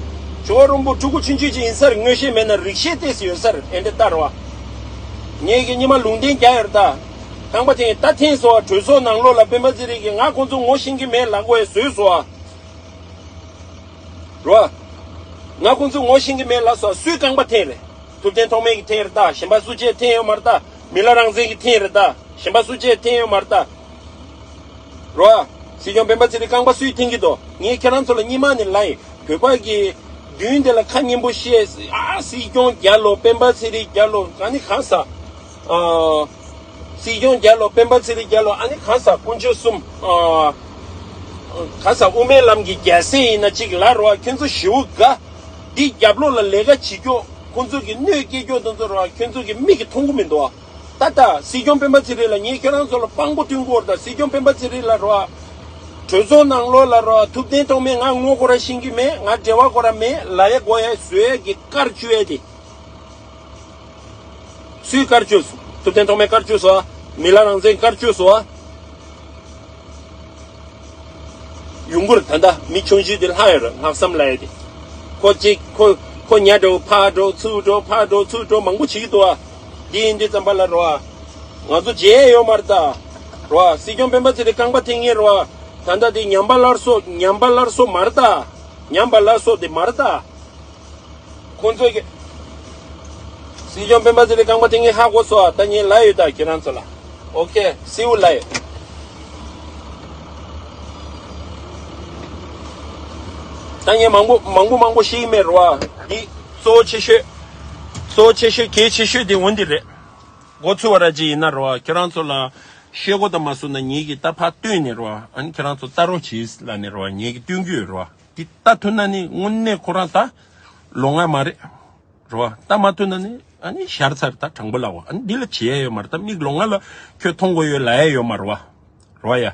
ཇོ་བོ་རིན་པོ་ཕྲུ་གུ་ཆུང་ཆུང་ཅིག་ཡིན་ས་རེད། མངོན་ཤེས་མེད་ན་རིག་ཤེས་ཏོག་ཙམ་ཡོད་ས་རེད། ཨེ་འདྲ་ལྟ་རེད་བ། ངས་ཀྱི་སྔོན་མ་ལུང་བསྟན་རྒྱག་ཡོད་རེད་ད། རྐང་པ་འཐེན། ད་འཐེན་སོང་བ། གྲོས་ཚོགས་ནང་ལོགས་ལ་སྤེན་པ་ཚེ་རིང་གིས་ང་ཁོང་ཚོ་ངོ་ཤེས་ཀྱི་མེད་ལབ་དགོས་ཡ་བཟོས་སོང་བ། རོ། ང་ཁོང་ཚོ་ངོ་ཤེས་ཀྱི་མེད་ལབ་སོང་། སུས་རྐང་པ་འཐེན་རེད། ཐུབ་བསྟན་ཐོགས་མེད་ཀྱིས་འཐེན་རེད་ད། གཞན་པ་སུ་གཅིག་འཐེན་ཡོད་མ་རེད་ད། མི་ལ་རང་བཙན་གྱིས་འཐེན་རེད་ད། གཞན་པ་སུ་གཅིག་འཐེན་ཡོད་མ་རེད་ད། རོ། སྲིད་སྐྱོང་སྤེན་པ་ཚེ་རིང་རྐང་པ་སུས་འཐེན་གྱི་འདུག་ངས་ཁྱེད་རང་ཚོ་ལ་སྔོན་མ་ནས་ལབ་ཡིན། བོད་པ་གི་མདུན་དེ་ལ་ཁ་སྙན་པོ་བཤད། ཨ། སྲིད་སྐྱོང་རྒྱལ་ལོ། སྤེན་པ་ཚེ་རིང་རྒྱལ་ལོ། ཨ་ནི་གང་ཟག་ཨ། སྲིད་སྐྱོང་རྒྱལ་ལོ། སྤེན་པ་ཚེ་རིང་རྒྱལ་ལོ། ཨ་ནི་གང་ཟག་དཀོན་མཆོག་གསུམ། ཨ། ག་ས་དབུ་མའི་ལམ་གྱི་རྒྱལ་སྲས་ཡིན་ན་གཅིག་ལ་རོ། ཁྱོད་ཚོ་ཞེ་པོ་དགའ། འདི་རྒྱབ་ལོགས་ལ་ལས་ཀ་བྱེད་ཀྱོག་ཁོང་ཚོ་གི་གནོད་སྐྱེལ་ཀྱོག་དེ་ཚོ་རོ། ཁྱོད་ཚོ་གི་མིག་གིས་མཐོང་གི་མི་འདུག་ཨ། ད་ལྟ་སྲིད་སྐྱོང་སྤེན་པ་ཚེ་རིང་ལ་ངས་ཁྱེད་རང་ཚོ་ལ་དཔང་པོ་སྟོན་གོ་ར། ད་སྲིད་སྐྱོང་སྤེན་པ་ཚེ་རིང་ལ་རོ། གྲོས་ཚོགས་ནང་ལོགས་ལ་རོ། ཐུབ་བསྟན་ཐོགས་མེད་ང་ངོ་ཁོ་ར་ཤེས་ཀྱི་མེད། ང་འབྲེལ་བ་ཁོ་ར་མེད། ལ་ཡ་གོ་ཡ་བཟོ་ཡ་གི་བཀའ་བཅོལ་ཡ་དེ། སུས་བཀའ་བཅོལ་སོང་། ཐུབ་བསྟན་ཐོགས་མེད་བཀའ་བཅོལ་སོང་ཨ། མི་ལ་རང་བཙན་བཀའ་བཅོལ་སོང་ཨ། ཡོང་གི་རེད། ད་ལྟ་མི་ཆུང་ཤོས་དེ་ལྷག་ཡོད་རེད། ལྷག་བསམ་ལ་ཡ་དེ། ཁོ་གཅིག་ཁོ་ཁོ་ཉལ་འགྲོ་ཕར་འགྲོ་ཚུར་འགྲོ་ཕར་འགྲོ་ཚུར་འགྲོ་མང་པོ་བྱེད་ཀྱི་འདུག་ཨ། འདི་ཡིན་དུས་ཙམ་པ་ལ་རོ་ཨ། ང་ཚོ་བརྗེད་ཡོད་མ་རེད་ད། རོ་ཨ། སྲིད་སྐྱོང་སྤེན་པ་ཚེ་རིང་རྐང་པ་འཐེན་མཁན་རོ་ཨ། ད་ལྟ་དེ་ཉམས་པ་སླར་གསོ་ཉམས་པ་སླར་གསོ་མ་རེད་ད། ཉམས་པ་སླར་གསོ་དེ་མ་རེད་ད། ཁོང་ཚོས་ཀྱི། སྲིད་སྐྱོང་སྤེན་པ་ཚེ་རིང་རྐང་པ་འཐེན་མཁན་ཧ་གོ་སོང་ཨ། ད་ངས་ལབ་ཡོད་ད་ཁྱེད་རང་ཚོ་ལ། ཨོ་ཁེ་སིའུ་ལབ་ཡོད། ད་ངས་མང་པོ་མང་པོ་མང་པོ་ཤེས་ཀྱི་མེད་རོ་ཨ། འདི་གཙོ་བོ་ཆེ་ཤོས། གཙོ་བོ་ཆེ་ཤོས་གལ་ཆེ་ཤོས་དེ་འོ་འདི་རེད། འགོ་ཚུགས་པ་ར་ཅིག་ཡིན་ན་རོ་ཨ། ཁྱེད་རང་ཚོ་ལ་ཤེས་གོ་ད་མ་སོང་ན་ངེད་ཀྱིས་ད་ཕར་བཏོན་ནས་རོ་ཨ། ཨ་ནི་ཁྱེད་རང་ཚོ་ལྟ་རོགས་གྱིས་ལབ་ནས་རོ་ཨ། ངེད་ཀྱིས་བཏོན་གྱི་ཡོད་རོ་ཨ། འདི་ལྟ་ཐུབ་ན་ནི་དངོས་གནས་ཁོ་རང་ད་ལོང་ང་མ་རེད་རོ་ཨ། ལྟ་མ་ཐུབ་ན་ནི་ཨ་ནི་ཤར་ཚར་ད་དྲང་པོ་ལབ་བ། ཨ་ནི་འདི་ལ་བྱེད་ཡ་ཡོད་མ་རེད། ད་མིག་ལོང་ང་ལ་ཁྱོད་མཐོང་དགོས་ཡོད་ལབ་ཡ་ཡོད་མ་རེད་བ། རོ་ཨ་ཡ།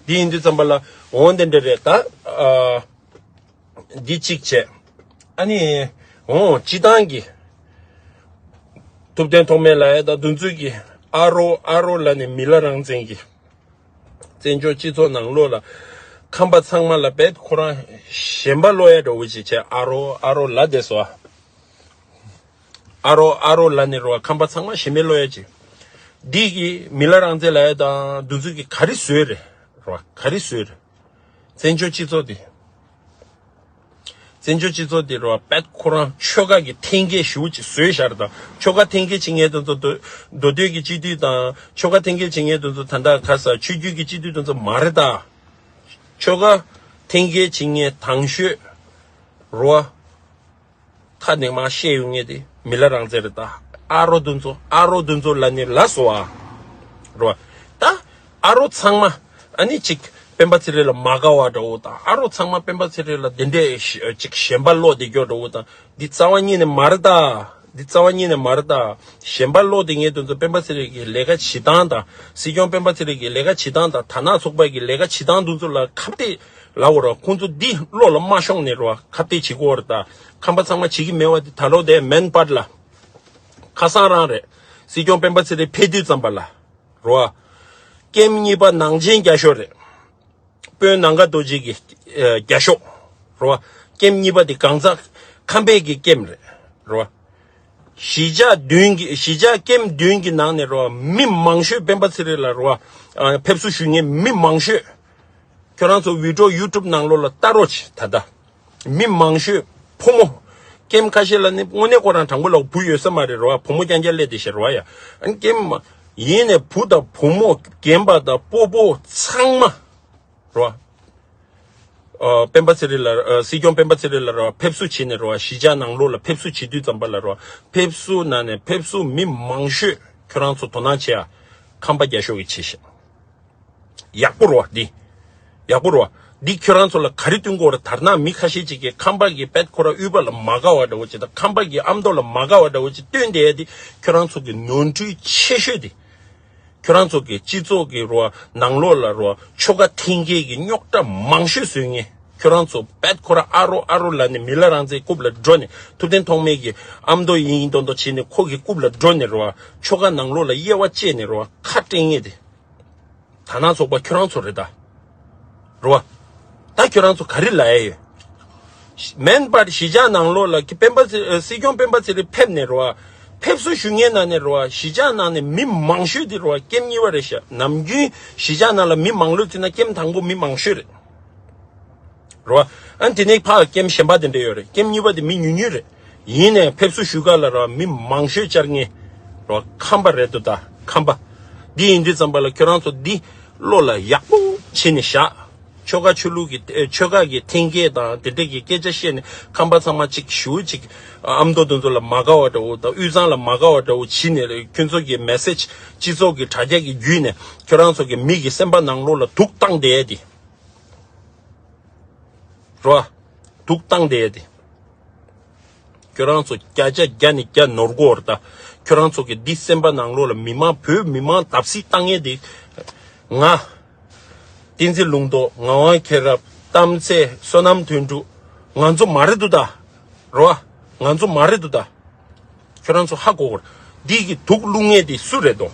འདི་ཡིན་དུས་ཙམ་པ་ལ་འོ་འདི་འདྲ་རེད་ད། ཨ། འདི་གཅིག་བྱས། ཨ་ནི། འོ་སྤྱི་བཏང་གི་ཐུབ་བསྟན་ཐོགས་མེད་ལ་ཡ་ད་འདུ་འཛོམས་ཀྱི་ཨ་རོ་ཨ་རོ་ལ་ནི་མི་ལ་རང་བཙན་གྱི་བཙན་བྱོལ་སྤྱི་ཚོགས་ནང་ལོགས་ལ་ཁམས་པ་ཚང་མ་ལ་རྦད་ཁོ་རང་ཞེན་པ་ལོག་ཡ་འདྲ་བོ་ཅིག་བྱས། ཨ་རོ་ཨ་རོ་ལབ་བསྡད་སོང་ཨ། ཨ་རོ་ཨ་རོ་ལབ་ནས་རོ་ཨ། ཁམས་པ་ཚང་མ་ཞེན་པ་ལོག་ཡ་ཅིག་འདི་གི་མི་ལ་རང་བཙན་ལབ་ཡ་དང་འདུ་འཛོམས་ཀྱི་ག་རེ་བཟོས་རེད་རོ་ཨ། ག་རེ་བཟོས་རེད། བཙན་བྱོལ་སྤྱི་ཚོགས་འདི། བཙན་བྱོལ་སྤྱི་ཚོགས་འདི་རོ་ཨ། རྦད་ཁོ་རང་ཆོལ་ཁ་གི་འཐེན་འཁྱེར་ཞེ་པོ་ཅིག་བཟོས་བཞག་རེད་ད། ཆོལ་ཁ་འཐེན་འཁྱེར་བྱེད་མཁན་དེ་ཚོ་མདོ་མདོ་སྟོད་ཀྱི་སྤྱི་འཐུས་དང་། ཆོལ་ཁ་འཐེན་འཁྱེར་བྱེད་མཁན་དེ་ཚོ་ད་ལྟ་ག་ས་ཆོས་བརྒྱུད་ཀྱི་སྤྱི་འཐུས་དེ་ཚོ་མ་རེད་ད། ཆོལ་ཁ་འཐེན་འཁྱེར་བྱེད་མཁན་དང་ཤོས་རོ་ཨ། ཁ་ནས་མར་བཤད་ཡོང་ངེས་དེ་མི་ལ་རང་བཙན་རེད་ད། ཨ་རོ་འདུ་འཛོམས། ཨ་རོ་འདུ་འཛོམས་ལབ་ནས་ལབ་སོང་ཨ། རོ། ད་ཨ་རོ་ཚང་མ་ཨ་ནི་ཅིག་སྤེན་པ་ཚེ་རིང་ལ་མ་དགའ་བ་འདྲ་བོ་དང་། ཨ་རོ་ཚང་མ་སྤེན་པ་ཚེ་རིང་ལ་དེ་འདྲས་ཅིག་ཞེན་པ་ལོག་བསྡད་ཀྱོག་འདྲ་བོ་དང་། འདི་རྩ་བ་ཉིད་ནས་མ་རེད་ད། འདི་རྩ་བ་ཉིད་ནས་མ་རེད་ད། ཞེན་པ་ལོག་བསྡད་མཁན་དེ་ཚོ་སྤེན་པ་ཚེ་རིང་གི་ལས་ཀ་བྱེད་སྟངས་དང་། སྲིད་སྐྱོང་སྤེན་པ་ཚེ་རིང་གི་ལས་ཀ་བྱེད་སྟངས་དང་། དར་ནག་ཚོགས་པ་གི་ལས་ཀ་བྱེད་སྟངས་དེ་ཚོ་ལ་ཁ་གཏད་ལབ་དགོས་ར། ཁོང་ཚོ་འདི་བློ་ལ་མ་ཤོང་ནས་རོ་ཨ། ཁ་གཏད་བྱེད་དགོས་རེད་ད། ཁམས་པ་ཚང་མ་བྱེད་ཀྱི་མེད་པ་དེ་ད་ལོ་དེ་མེན་པར་ལ། ཁ་སང་རང་རེད། སྲིད་སྐྱོང་སྤེན་པ་ཚེ་རིང་ཕེབས་དུས་ཙམ་པ་ལ། རོ་ཨ། ཀེམ་གཉིས་པ་ནང་ཆེན་རྒྱ་ཤོག་རེད། དཔོན་ནམ་མཁའ་རྡོ་རྗེ་གི་ཨ་རྒྱ་ཤོག་རོ་ཨ། ཀེམ་གཉིས་པ་དེ་གང་ཟག་ཁམས་པའི་གི་ཀེམ་རེད། རོ་ཨ། གཞིས་ཆགས་བདུན་གྱི་གཞིས་ཆགས་ཀེམ་བདུན་གྱི་ནང་ནས་རོ་ཨ། མི་མང་ཤོས་སྤེན་པ་ཚེ་རིང་ལ་རོ་ཨ། ཕེབས་བསུ་ཞུ་མཁན་མི་མང་ཤོས། ཁྱོད་རང་ཚོ་བི་ཌི་ཡོ་ཡུ་ཊུབ་ནང་ལོགས་ལ་ལྟ་རོགས་བྱེད་ད་ལྟ། མི་མང་ཤོས་ཕོ་མོ། ཀེམ་ཁ་ཤས་ལ་ནི་དངོས་གནས་ཁོ་རང་དྲང་པོ་ལ་བུ་ཡོད་ས་མ་རེད་རོ་ཨ། བུ་མོ་རྐྱང་རྐྱང་སླེབས་བསྡད་ཤག་རོ་ཨ་ཡ། ཨ་ནི་ཀེམ་མ་ཡིན་ནས་བུ་དང་བུ་མོ་རྒན་པ་དང་སྤོ་བོ་ཚང་མ་རོ་ཨ། ཨ་སྤེན་པ་ཚེ་རིང་ལ་ཨ་སྲིད་སྐྱོང་སྤེན་པ་ཚེ་རིང་ལ་རོ་ཨ་ཕེབས་བསུ་བྱས་ནས་རོ་ཨ། གཞིས་ཆགས་ནང་ལོགས་ལ་ཕེབས་བསུ་བྱེད་དུས་ཙམ་པ་ལ་རོ་ཨ། ཕེབས་བསུ་ནང་ནས་ཕེབས་བསུ་མི་མང་ཤོས་ཁྱོད་རང་ཚོ་དོ་སྣང་བྱེད་ཨ། ཁམས་པ་རྒྱ་ཤོག་གིས་བྱས་ཤག་ཡག་པོ་རེད་བ་འདི། ཡག་པོ་རེད་བ། འདི་ཁྱོད་རང་ཚོ་ལ་ག་རེ་སྟོན་དགོས་རེད། དར་ནག་མི་ཁ་ཤས་ཅིག་གིས་ཁམས་པ་གི་རྦད་ཁོ་ར་དབུས་པ་ལ་མ་དགའ་བ་འདྲ་བོ་ཅིག་དང་། ཁམས་པ་གི་ཨ་མདོ་ལ་མ་དགའ་བ་འདྲ་བོ་ཅིག་སྟོན་བསྡད་ཡ་འདི་ཁྱོད་རང་ཚོ་གི་ནོར་འཁྲུལ་ཆེ་ཤོས་འདི། ཁྱོད་རང་ཚོ་གི་སྤྱི་ཚོགས་ཀྱི་རེད་བ་ནང་ལོགས་ལ་རེད་བ་ཆོལ་ཁ་འཐེན་འཁྱེར་གྱི་རྙོག་དྲ་མང་ཤོས་བཟོས་མཁན། ཁྱོད་རང་ཚོ་རྦད་ཁོ་ར་ཨ་རོ་ཨ་རོ་ལབ་ནས་མི་ལ་རང་བཙན་རྐུབ་ལ་སྒྲོན་ནས། ཐུབ་བསྟན་ཐོགས་མེད་ཀྱི་ཨ་མདོ་ཡིན་མདོག་མདོག་བྱས་ནས་ཁོ་གི་རྐུབ་ལ་སྒྲོན་ནས་རེད་བ། ཆོལ་ཁ་ནང་ལོགས་ལ་དབྱེ་བ་བཅད་ནས་རེད་བ་ཁ་སྤྲད་མཁན་དེ། དར་ནག་ཚོགས་པ་ཁྱོད་རང་ཚོ་རེད་ད། རེད་བ། ད་ཁྱོད་རང་ཚོ་ག་རེ་ལབ་ཡ་ཡོད། མེན་པར་གཞིས་ཆགས་ནང་ལོགས་ལ་སྤེན་པ་ཚེ་སྲིད་སྐྱོང་སྤེན་པ་ཚེ་རིང་ཕེབས་ནས་རེད་བ། ཕེབས་བསུ་ཞུ་མཁན་ནང་ནས་རེད་བ། གཞིས་ཆགས་ནང་ནས་མི་མང་ཤོས་དེ་རེད་བ་ཀེམ་གཉིས་པ་རེད་ཤག་ནམ་རྒྱུན་གཞིས་ཆགས་ནང་ལ་མི་མང་ལོས་བརྩིས་ན་ཀེམ་དང་པོ་མི་མང་ཤོས་རེད། རེད་བ། ཨ་ནི་དེ་ནས་ཕར་ཀེམ་གཞན་པ་དེ་འདྲ་ཡོད་རེད། ཀེམ་གཉིས་པ་དེ་མི་ཉུང་ཉུང་རེད། ཡིན་ནའི་ཕེབས་བསུ་ཞུ་ག་ལ་རེད་བ་མི་མང་ཤོས་བཅར་མཁན་རེད་བ་ཁམས་པ་རེད་འདུག་ད་ཁམས་པ། འདི་ཡིན་དུས་ཙམ་པ་ལ་ཁྱོད་རང་ཚོ་འདི་བློ་ལ་ཡག་པོ་བྱས་ནས་བཞག་ཆོལ་ཁ་ཆོས་ལུགས་ཀྱི་ཨེ་ཆོལ་ཁ་གི་འཐེན་འཁྱེར་དང་དེ་འདྲ་གི་སྐད་ཆ་བཤད་ནས་ཁམས་པ་ཚང་མ་གཅིག་ཞུ་གཅིག་ཨ་མདོ་དེ་ཚོ་ལ་མ་དགའ་བ་འདྲ་བོ་དང་དབུས་གཙང་ལ་མ་དགའ་བ་འདྲ་བོ་བྱས་ནས་ཁྱོད་ཚོ་གི་མེ་སེ་ཇི་སྤྱི་ཚོགས་ཀྱི་དྲ་རྒྱ་གི་བརྒྱུད་ནས་ཁྱོད་རང་ཚོ་གི་མི་གི་སེམས་པ་ནང་ལོགས་ལ་དུག་བཏང་བསྡད་དེ། རོ། དུག་བཏང་བསྡད་དེ། ཁྱོད་རང་ཚོ་བརྒྱ་ཆ་བརྒྱ་ནས་བརྒྱ་ནོར་གོ་ར་ད། ཁྱོད་རང་ཚོ་གི་འདི་སེམས་པ་ནང་ལོགས་ལ་མི་མང་བོད་མི་མང་བརྡབ་གསིག་བཏང་ཡས་དེ། ང་། བསྟན་འཛིན་ལུང་རྟོགས། ངག་དབང་མཁྱེན་རབ། གཏམ་ཚེ། བསོད་ནམས་དོན་གྲུབ། ང་ཚོ་མ་རེད་འདུག་ད། རོ། ང་ཚོ་མ་རེད་འདུག་ད། ཁྱོད་རང་ཚོ་ཧ་གོ་གོ། འདི་གི་དུག་བླུགས་མཁན་དེ་སུ་རེད་དོ།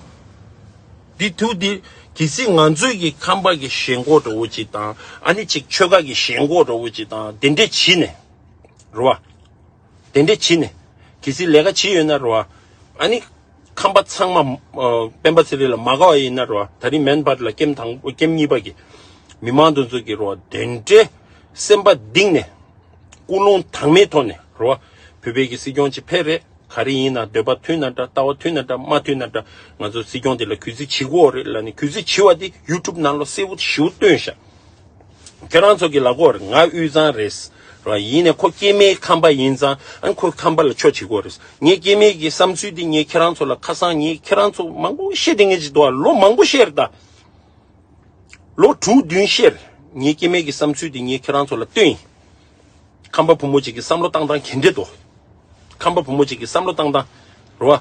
འདི་དུག་འདི། གལ་སྲིད་ང་ཚོའི་གི་ཁམས་པ་གི་ཞེན་ཁོག་འདྲ་བོ་ཅིག་དང་། ཨ་ནི་ཅིག་ཆོལ་ཁ་གི་ཞེན་ཁོག་འདྲ་བོ་ཅིག་དང་དེ་འདྲས་བྱིས་ནས། རེད་བ། དེ་འདྲས་བྱིས་ནས། གལ་སྲིད་ལས་ཀ་བྱིས་ཡོད་ན་རེད་བ། ཨ་ནི། ཁམས་པ་ཚང་མ། ཨ། སྤེན་པ་ཚེ་རིང་ལ་མ་དགའ་བ་ཡིན་ན་རེད་བ། ད་རིང་མན་བར་ལ་ཀེམ་དང་ཀེམ་གཉིས་པ་གི་མི་མང་དེ་ཚོ་གི་རེད་བ། དེ་འདྲས་སེམས་པ་གཏིང་ནས། ཀུན་སློང་དྭངས་མའི་ཐོག་ནས་རེད་བ། བོད་པའི་གི་སྲིད་སྐྱོང་ཅིག་ཕེབས་རེད། ག་རེ་ཡིན་ན་འདོད་པ་མཐུན་ན་འདྲ། ལྟ་བ་མཐུན་ན་འདྲ། མ་མཐུན་ན་འདྲ། ང་ཚོ་སྲིད་སྐྱོང་དེ་ལ་གུས་བརྩི་བྱེད་དགོས་རེད་ལབ་ནས། གུས་བརྩི་བྱེད་པ་དེ་ཡུ་ཊུབ་ནང་ལོ་གསལ་པོ་ཞེ་པོ་བཏོན་ཤག་ཁྱེད་རང་ཚོ་གི་ལབ་དགོས་རེད། ང་དབུས་གཙང་རེད། ར་ཡིན་ནས་ཁོ་སྐྱེ་དམན་ཁམས་པ་ཡིན་ཙང་། ཨ་ནི་ཁོ་ཁམས་པ་ལ་ཆོ་བྱེད་དགོས་རེད། ངའི་སྐྱེ་དམན་གྱི་བསམ་ཚུལ་འདི་ངས་ཁྱེད་རང་ཚོ་ལ་ཁ་སང་ངས་ཁྱེད་རང་ཚོ་མང་པོ་བཤད་དེ་ངས་ཅི་འདུག་ཨ། ལོ་མང་པོ་བཤད་རེད་ད། ལོ་དྲུག་བདུན་བཤད་རེད། ངའི་སྐྱེ་དམན་གྱི་བསམ་ཚུལ་འདི་ངས་ཁྱེད་རང་ཚོ་ལ་སྟོན་ཡིན། ཁམས་པ་བུ་མོ་གཅིག་གི་བསམ་བློ་བཏང་སྟངས་ག་འདྲས་འདུག་ཁམས་པ་བུ་མོ་གཅིག་གི་བསམ་བློ་བཏང་སྟངས། རེད་བ།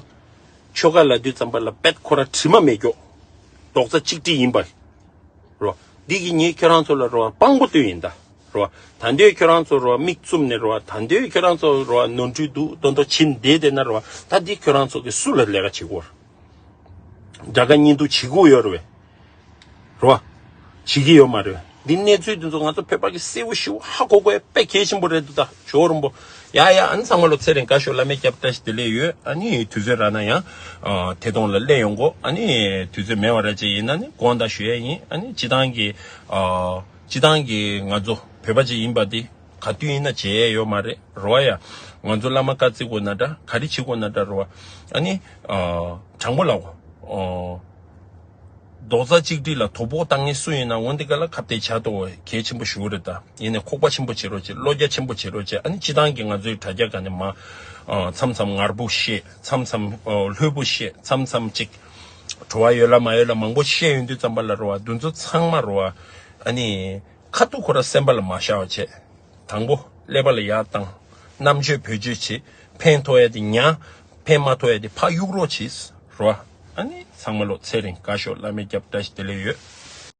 ཆོལ་ཁ་ལབ་དུས་ཙམ་པ་ལ་དཔེ་ཁོ་རང་དྲི་མ་མེད་ཀྱོག་རྡོག་རྩ་གཅིག་སྒྲིལ་ཡིན་པ། རེད་བ། འདི་གི་ངས་ཁྱེད་རང་ཚོ་ལ་རེད་བ། དཔང་པོ་སྟོན་ཡིན་ད། རེད་བ། ད་འདོད་ཁྱེད་རང་ཚོ་རེད་བ། མིག་བཙུམ་ནས་རེད་བ། ད་འདོད་ཁྱེད་རང་ཚོ་རེད་བ། ནོར་འཁྲུལ་འདུག་དོན་དུ་ཕྱིན་བསྡད་བསྡད་ན་རེད་བ། ད་འདི་ཁྱེད་རང་ཚོ་གི་སུ་ལ་ལས་ཀ་བྱེད་དགོས་རེད། དགྲ་དགའ་གཉེན་སྡུག་བྱེད་དགོས་ཡོད་རེད་བས། རེད་བ། བྱེད་ཀྱི་ཡོད་མ་རེད། འདི་གནས་ཚུལ་འདི་ཚོ་ང་ཚོ་བོད་པ་གི་གསལ་པོ་ཞེ་པོ་ཧ་གོ་དགོས་ཡ་དཔེ་གལ་ཆེན་པོ་རེད་འདུག་ད། ཇོ་བོ་རིན་པོ། ཡ་ཡ། ཨ་ནི་ཚང་མ་ལོ་ཚེ་རིང་དགའ་ཤོག་བླ་མའི་སྐྱབས་བཀྲ་ཤིས་བདེ་ལེགས་ཡོད། ཨ་ནི་དུས་ཚོད་རག་ན་ཡང་། ཨ། ཐད་གཏོང་ལ་སླེབས་ཡོང་གོ། ཨ་ནི་དུས་ཚོད་མེད་པ་ར་ཅིག་ཡིན་ན་ནི་དགོངས་དག་ཞུ་ཡ་ཡིན། ཨ་ནི་སྤྱི་བཏང་གི། ཨ། སྤྱི་བཏང་གི་ང་ཚོ་བོད་པ་ཅིག་ཡིན་པ་འདི། ག་དུས་ཡིན་ན་བརྗེད་ཡས་ཡོད་མ་རེད། རེད་བ་ཡ། ང་ཚོ་བླ་མ་བཀའ་བརྩི་དགོས་ན་འདྲ། ག་རེ་བྱེད་དགོས་ན་འདྲ། རེད་བ། ཨ་ནི། ཨ། དྲང་པོ་ལབ་དགོས། ཨ། རྡོག་རྩ་གཅིག་སྒྲིལ་ལ་དོ་ཕོག་བཏང་མཁན་སུ་ཡིན་ན། འོ་འདི་ག་ལ་ཁ་གཏད་བྱ་དོ་གལ་ཆེན་པོ་ཞེ་པོ་རེད་ད། ཡིན་ནའི་ཁོག་པ་ཆེན་པོ་བྱེད་རོགས་བྱེད། བློ་རྒྱ་ཆེན་པོ་བྱེད་རོགས་བྱེད། ཨ་ནི་སྤྱི་བཏང་གི་ང་ཚོའི་དྲ་རྒྱ་སྒང་ནས་མ། ཨ། མཚམས་མཚམས་ངར་པོ་བཤད། མཚམས་མཚམས། ཨ། ལྷོད་པོ་བཤད། མཚམས་མཚམས་ཅིག་བྲོ་བ་ཡོད་ལ་མ་ཡོད་ལ་མང་པོ་བཤད་ཡོང་དུས་ཙམ་པ་ལ་རེད་བ། འདི་ཚོ་ཚང་མ་རེད་བ། ཨ་ནི། ཁ་ཐུག་ཁོ་ར་སེམས་པ་ལ་མ་བཞག་པ་བྱས། དང་པོ་ཀླད་པ་ལ་ཡར་བཏང་། རྣམ་དཔྱོད་བེད་སྤྱོད་བྱེད། ཕན་ཐོགས་ཡ་དེ་ཉར། ཕན་མ་ཐོགས་ཡ་དེ་ཕར་གཡུག་རོགས་བྱེད། རོ། ཨ་ནི་ཚང་མ་ལོ་ཚེ་རིང་དགའ་ཤོག་བླ་མའི་སྐྱབས་བཀྲ་ཤིས་བདེ་ལེགས་ཡོད།